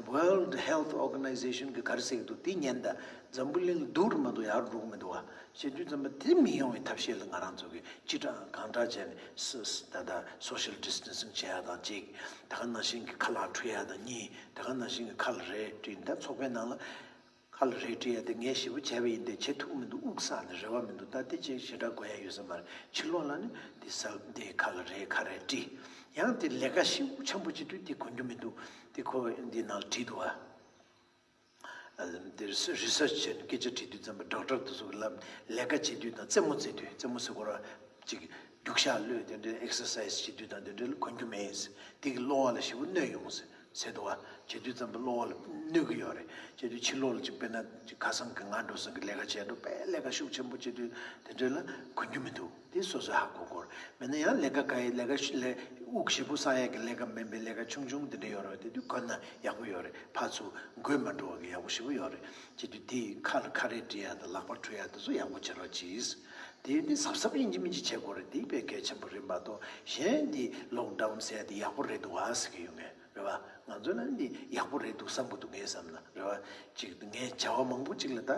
World Health Organization གི་ག་རེ་ཟེར་གྱི་འདུག་དེ་ཉན་ད། འཛམ་བུ་གླིང་ལ་སྡུག་རུ་མ་གཏོགས་ཡག་རུ་འགྲོ་གི་མི་འདུག་བ། བྱེད་དུས་ཙམ་པ་དེ་མི་ཡོང་བའི་ཐབས་ཤེས་ལ་ང་རང་ཚོ་གི་ཅི་དྲག་གང་དྲག་བྱས་ནས་སི་སི་ད་ལྟ་social distancing བྱེད་ཡ་དང་གཅིག་ད་ག་ནང་བཞིན་གྱི་ཁ་ལག་འཁྲུ་ཡ་དང་གཉིས། ད་ག་ནང་བཞིན་གྱི་ཁ་ལ་རས་དྲིས། ད་ཚོགས་པའི་ནང་ལ་ཁ་ལ་རས་དྲིས་ཡ་དེ་ངས་ཞེ་པོ་བྱས་པ་ཡིན་ཏེ་བྱེད་ཐུབ་མི་འདུག་དབུགས་བསགས་ནས་རེ་བ་མི་འདུག་ད་དེ་ཅིག་ཞེ་དྲག་དགོས་ཡ་ཡོད་ས་མ་རེད། ཕྱི་ལོགས་ལ་ནི་དེ་ས་དེ་ཁ་ལ་རས་ཁ་རས་དྲིས། ཡང་དེ་ལས་ཀ་ཤུགས་ཆེན་པོ་བྱེད་དུས་དེ་གོ་རྒྱུ་མི་འདུག་དེ་ཁོ་འདི་ནང་ལ་བྲིས་འདུག་བ། ཨ་དེ་རི་སར་ཆི་བྱས་ནས་སྐད་ཆ་དྲིས་དུས་ཙམ་པ་ཌོག་ཊར་དེ་ཚོ་གི་ལབ་ལས་ཀ་བྱེད་དུས་དང་རྩེད་མོ་རྩེ་དུས་རྩེད་མོ་ཟེར་དགོས་ར་ཅིག་རྒྱུག་ཤར་གློད་དེ་འདྲའི་ཨེག་སར་སའི་ཛི་བྱེད་དུས་དང་དེ་འདྲའི་ལ་གོ་རྒྱུ་མེད་ཟེར། དེ་གི་གློ་བ་ལ་ཞེ་པོ་གནོད་ཡོང་ཟེར་ཟེར་འདུག་བ། བྱེད་དུས་ཙམ་པ་གློ་བ་ལ་གནོད་ཀྱི་ཡོད་རེད། བྱེད་དུས་ཕྱི་ལོགས་ལ་ཅིག་དཔེར་ན་ཅིག་ཁ་སང་གི་ང་འགྲོ་སོང་གི་ལས་ཀ་བྱས་འགྲོ་དཔེ་ལས་ཀ་ཤུགས་ཆེན་པོ་བྱེད་དུས་དེ་འདྲའི་ལ་གོ་རྒྱུ་མི་འདུག་དེ་སོ་སོས་ཧ་གོ་དགོས་རེད། མེད་ན་ཡང་ལས་ཀ་ག་ཡི་ལས་ཀ་ཤུ་ལས་དབུགས་ཞེ་པོ་བསགས་ཡས་ཀྱི་ལས་ཀ་མིན་པའི་ལས་ཀ་ཆུང་ཆུང་དེ་འདྲ་ཡོད་རེད། དེ་དུས་གོན་ན་ཡག་པོ་ཡོད་རེད། ཕར་ཚུར་འགོས་མ་འགྲོ་བ་གི་ཡག་པོ་ཞེ་པོ་ཡོད་རེད། བྱེད་དུས་དེ་ཁ་ལ་ཁ་རས་འབྲི་ཡ་དང་ལག་པ་འཁྲུ་ཡ་དེ་ཚོ་ཡག་པོ་བྱེད་རོགས་གྱིས། དེ་དེ་གཟབ་གཟབ་ཡིན་གཅིག་མིན་གཅིག་བྱེད་དགོས་རེད། དེ་དཔེ་གལ་ཆེན་པོ་རེད་མ་གཏོགས་གཞན་དེ་ལོག་ཌའུན་ཟེར་ཡ་དེ་ཡག་པོ་རེད་འདུག་ཨ་ཟེར་གྱི་ཡོད་ངེས་རེད་བ། ང་ཚོ་ལ་འདི་ཡག་པོ་རེད་འདུག་བསམ་གྱི་འདུག་ངས་བསམ་ན་རེད་བ། ཅིག་ངས་བྱ་བ་མང་པོ་ཅིག་ལ་ད་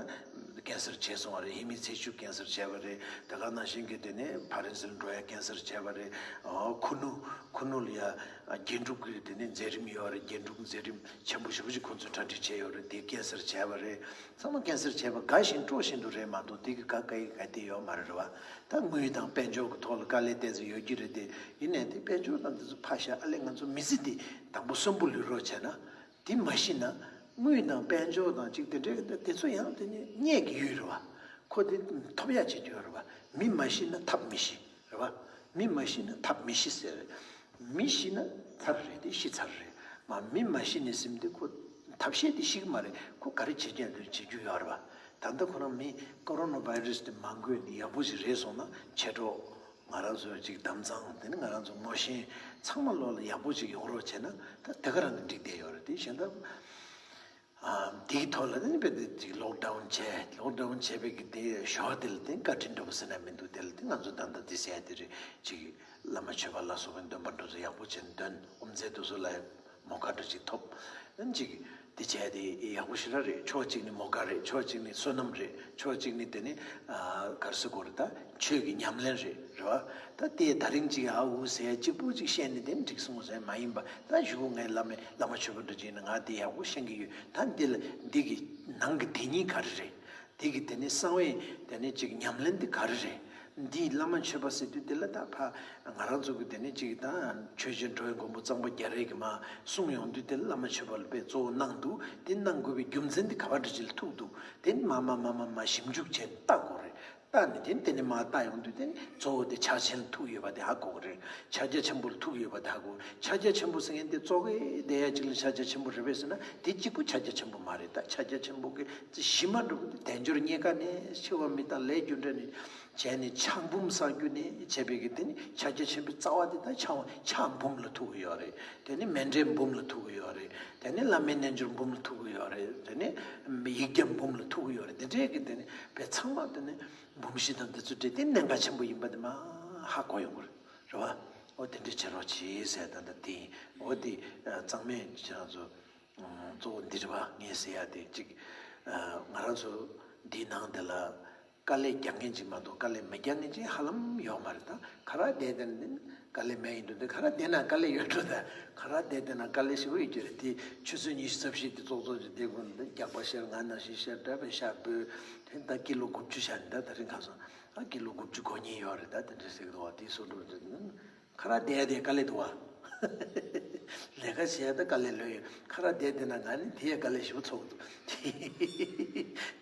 ཀན་སར་བྱས་སོང་བ་རེད། ཧེ་མའི་ཚེ་ཤུགས་ཀན་སར་བྱས་པ་རེད། དེ་ག་ནང་བཞིན་གྱི་དེ་ནས་ཕ་རན་སི་ལ་འགྲོ་ཡ་ཀན་སར་བྱས་པ་རེད། ཨོ་ཁུ་ནུ་ཁུ་ནུ་ལ་ཡ་རྒྱན་དྲུག་གི་དེ་ནས་མཛད་རིམ་ཡོད་རེད། རྒྱན་དྲུག་མཛད་རིམ་ཆེན་པོ་ཞེ་པོ་ཅིག་ཁོང་ཚོས་གྲ་སྒྲིག་བྱས་ཡོད་རེད། དེ་ཀན་སར་བྱས་པ་རེད། ཚང་མ་ཀན་སར་བྱས་པ་དགའ་བཞིན་སྤྲོ་བཞིན་དུ་རེད་མ་གཏོགས་དེ་གི་ག་ག་ཡི་ག་དེ་ཡོད་མ་རེད་རེད་བ། ད་དངུལ་དང་དཔལ་འབྱོར་གྱི་ཐོག་ལ་དཀའ་ལས་ཏོག་ཙམ་ཡོད་ཀྱི་རེད་དེ། ཡིན་ནའི་དེ་དཔལ་འབྱོར་དང་དེ་ཚོ་ཕར་བཞག་ཨ་ལས་ང་ཚོ་མི་ཚེ་འདི་དང་པོ་གསོན་པོ་ལུས་རོགས་བྱས་ན། དེ་མ་ཤི་ན་དངུལ་དང་དཔལ་འབྱོར་དང་ཅིག་དེ་འདྲའི་དེ་ཚོ་ཡང་དེ་ནི་རྙེད་ཀྱི་ཡོད་རེད་བ། ཁོ་དེ་ཐོབ་ཡག་བྱེད་རྒྱུ་ཡོད་རེད་བ། མི་མ་ཤི་ན་ཐབས་མི་ཤི་རེད་བ། མི་མ་ཤི་ན་ཐབས་མི་ཤི་ཟེར། མི་ཤི་ན་ཚར་རེད་དེ་ཤི་ཚར་རེད། མ་མི་མ་ཤི་ནས་ཟིན་དེ་ཁོ་ཐབས་ཤེས་དེ་ཤི་གི་མ་རེད། ཁོ་ག་རེ་བྱེད་ཀྱང་དེ་བྱེད་རྒྱུ་ཡོད་རེད་བ། ད་ལྟ་ཁོ་རང་མི་ཀོ་རོ་ན་བྷའི་རེ་སི་དེ་མ་འགོས་ནས་ཡག་པོ་ཞིག་རེད་སོང་ན་མཆེད་གྲོགས། ང་རང་ཚོའི་ཅིག་དམ་གཙང་དེ་ནི་ང་རང་ཚོ་ངོ་ཤེས་ཚང་མ་ལོག་ལ་ཡག་པོ་ཅིག་ཡོང་རོགས་བྱས་ན་ད་དེ་ག་རང་གི་འགྲིག་བསྡད་ཡོད་རེད། དེ་གཞན་དག་ཨ་དེའི་ཐོག་ལ་དེ་ནི་དཔེ་དེ་ཅིག་ལོག་ཌའུན་བྱས། ལོག་ཌའུན་བྱས་པའི་གི་དེ་ཞོར་དེ་ལ་དེ་བཀའ་དྲིན་འདྲ་པོ་ཟེར་ན་མི་འདུག་དེ་ལ་དེ་ང་ཚོ་ད་ལྟ་དེ་ཟེར་ཡ་དེ་རེད། ཅིག་བླ་མ་མཆོད་པ་ལ་སོགས་པའི་འདོན་པ་འདྲ་ཚོ་ཡག་པོ་བྱས་ནས་འདོན། དབུ་མཛད་དེ་ཚོ་ལ་མོ་ཁ་འདྲ་ཅིག་ཐོབ། ཨ་ནི་ཅིག་དེ་བྱས་དེ་ཡག་པོ་ཞེ་དྲག་རེད། ཕྱོགས་གཅིག་ནས་མོ་དགའ་རེད། ཕྱོགས་གཅིག་ནས་བསོད་ནམས་རེད། ཕྱོགས་གཅིག་ནས་དེ་ནི་ཨ་ག་རེ་ཟེར་དགོས་རེད། ད་ཆོས་ཀྱི་ཉམས་ལེན་རེད། རེད་བ། ད་དེ་ད་རིང་གཅིག་ཨ་འུ་ཟེར་གཅིག་པུ་གཅིག་བཤད་ནས་དེ་ནི་འགྲིག་སོང་ཟེར་མ་ཡིན་པ། ད་གཞུག་གུ་ངས་བླ་མའི་བླ་མ་མཆོད་པ་འདྲ་ཅིག་ནི་ང་དེ་ཡག་པོ་ཤེས་ཀྱི་ཡོད། ད་འདི་ལ་འདི་གི་ནང་གི་དེ་ཉིད་ག་རེ་རེད། དེ་གི་དེ་ནི་གསང་བའི་དེ་ནི་ཅིག་ཉམས་ལེན་དེ་ག་རེ་རེད། འདིའི་བླ་མ་མཆོད་པ་ཟེར་དུས་དེ་ལ་ད་ཕ་ང་རང་ཚོ་གི་དེ་ནི་ཅིག་ད་ཆོས་རྗེ་འགྲོ་བའི་མགོན་པོ་གཙང་པ་རྒྱ་རས་ཀྱིས་མ་གསུངས་ཡོང་དུས་དེ་ལ་བླ་མ་མཆོད་པ་ལ་དཔེ་གཙོ་བོ་གནང་འདུག་དེ་གནང་དགོས་པའི་རྒྱུ་མཚན་དེ་ག་བ་འདྲ་ཅིག་ལ་ཐུག་འདུག་དེ་ནི་མ་མ་མ་མ་མ་ཞིབ་འཇུག་བྱས་ནས་ལྟ་དགོས་རེད། ལྟ་ནས་དེ་ནི་དེ་ནི་མ་ལྟ་ཡོང་དུས་དེ་ནི་གཙོ་བོ་དེ་ཕྱག་ཆེན་ལ་ཐུག་ཡོད་པ་དེ་ཧ་གོ་གི་རེད། ཕྱག་རྒྱ་ཆེན་པོ་ལ་ཐུག་ཡོད་པ་དེ་ཧ་གོ། ཕྱག་རྒྱ་ཆེན་པོ་ཟེར་མཁན་དེ་ཙོག་གེ་བསྡད་ཡ་ཅིག་ལ་ཕྱག་རྒྱ་ཆེན་པོ་རེད་པས་ཟེར་ན་དེ་གཅིག་པུ་ཕྱག་རྒྱ་ཆེན་པོ་མ་རེད། ད་ཕྱག་རྒྱ་ཆེན་པོ་གི་གཞི་མ་འགྲོ་གི་དེ་དལ་འབྱོར་རྙེད་དཀའ་ནས་འཆི་བ་མི་རྟག་ལས་རྒྱུ་འབྲས་ནས་བྱས་ནས་ཕྱག་འབུམ་བསགས་རྒྱུ་ནས་བྱས་པའི་གི་དེ་ནི་ཕྱག་རྒྱ་ཆེན་པོའི་རྩ་བ་དེ་ད་ཕྱག་ཕྱག་འབུམ་ལ་ཐུག་གི་ཡོད་རེད། དེ་ནི་མཎྜལ་འབུམ་ལ་ཐུག་གི་ཡོད་རེད། དེ་ནི་བླ་མའི་རྣལ་འབྱོར་འབུམ་ལ་ཐུག་གི་ཡོད་རེད། དེ་ནི་ཡིག་བརྒྱ་འབུམ་ལ་ཐུག་གི་ཡོད་རེད། དེ་འདྲའི་གི་དེ་ནི་དཔེ་ཚང་མ་དེ་ནི་འབུམ་བཞི་དང་དེ་ཚོ་འདྲ་དེ་གནད་འགག་ཆེན་པོ་ཡིན་པ་དེ་མ་ཧ་གོ་ཡོང་གི་རེད། རེད་བ། འོ་དེ་འདྲ་བྱེད་རོགས་གྱིས་ཟེར། ད་ལྟ་དེ་ཡིན། འོ་དེ་གཙང་མས་ཁྱེད་རང་ཚོ་གཙོ་བོ་འདི་རེད་བ། ངས་ཟེར་ཡ་དེ་གཅིག་ང་རང་ཚོ་འདིའི་ནང་དེ་ལ་དཀའ་ལས་རྒྱག་མཁན་ཅིག་མ་གཏོགས་དཀའ་ལས་མི་རྒྱག་མཁན་ཅིག་ཧ་ལམ་ཡོད་མ་རེད། ད་ག་ར་བསྡད་དེ་ནི་དཀའ་ལས་མེད་ཡིན་འདུག་དེ་ག་ར་བསྡད་ན་དཀའ་ལས་ཡོད་འགྲོ། ད་ག་ར་བསྡད་དེ་ན་དཀའ་ལས་ཞེ་པོ་ཡོད་ཀྱི་རེད། དེ་ཆུ་ཚོད་ཉི་ཤུ་རྩ་བཞི་དེ་ཙོག་ཙོག་ཅིག་བསྡད་དགོས་ནི། ད་རྒྱག་པ་ཤར་ང་ནང་བཞིན་ཤར་འདྲ་བའི་ཤར་བོད་དེ་ད་ཀི་ལོ་དགུ་བཅུ་ཤར་ནི། ད་ད་རིང་ཁ་སང་ད་ཀི་ལོ་དགུ་བཅུ་གོ་གཉིས་ཡོད་རེད། ད་དེ་འདྲ་ཟེར་གི་འདུག་བ། དེ་སོ་འགྲོ་དེ་ཁ་ར་བསྡད་དེ་དཀའ་ལས་འདུག་བ། ལས་ཀ་བྱས་ད་དཀའ་ལས་ལོས་ཡོད། ཁ་ར་བསྡད་དེ་ན་ང་ནི་དེ་ཡ་དཀའ་ལས་ཞེ་པོ་ཚོར་གི་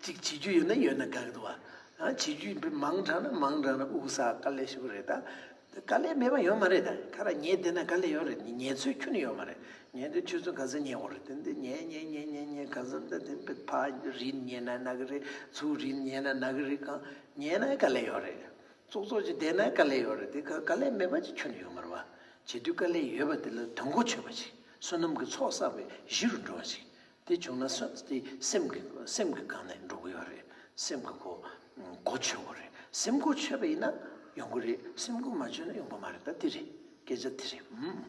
འདུག་གཅིག་བྱེད་རྒྱུ་ཡོད་ན་ཡོད་ན་དགའ་གི་འདུག་བ། ཨ་བྱེད་རྒྱུ་མང་དྲགས་ན་མང་དྲགས་ན་དབུགས་བསགས་དཀའ་ལས་ཞེ་པོ་རེད། ད་དཀའ་ལས་མེད་པ་ཡོད་མ་རེད། ད་ཁ་ར་ཉལ་བསྡད་ན་དཀའ་ལས་ཡོད་རེད། ཉལ་ཚོད་ཁྱོན་ནས་ཡོད་མ་རེད། ཉལ་དུས་ཆུ་ཚོད་ག་ཚོད་ཉལ་དགོས་རེད། དེ་འདི་ཉལ་ཉལ་ཉལ་ཉལ་ཉལ་ག་ཚོད་ད་དེ་ཕར་རིལ་ཉལ་ན་ན་གི་རེད། ཚུར་རིལ་ཉལ་ན་ན་གི་རེད། གང་ཉལ་ན་དཀའ་ལས་ཡོད་རེད། ཙོག་ཙོག་ཅིག་བསྡད་ན་དཀའ་ལས་ཡོད་རེད། དེ་ག་དཀའ་ལས་མེད་པ་ཅིག་ཁྱོན་ནས་ཡོད་མ་རེད་བ། བྱེད་དུས་དཀའ་ལས་ཡོད་པ་དེ་ལ་དོན་གོ་ཆོད་པ་ཅིག་བསོད་ནམས་ཀྱི་ཚོགས་བསགས་པའི་གཞི་རུ་འགྲོ་བ་ཅིག་དེ་བྱུང་ན་སེམས་དེ་སེམས་ཀྱི་སེམས་ཀྱི་སྒང་ནས་འགྲོ་གི་ཡོད་རེད། སེམས་ཀྱི་གོ་གོ་ཆོད་དགོས་རེད། སེམས་གོ་ཆོད་པ་ཡིན་ན་ཡོང་གི་རེད། སེམས་གོ་མ་ཆོད་ན་ཡོང་གི་མ་རེད། ད་དེ་རེད། སྐད་ཆ་དེ་རེད། ཨུམ།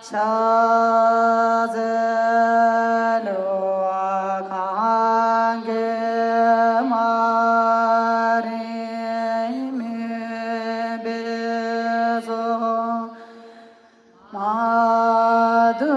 ཕྱག་འཚལ་ལོ། གང་གི་མ་རིག་མུན་པའི་མཚོ། མ་དུ་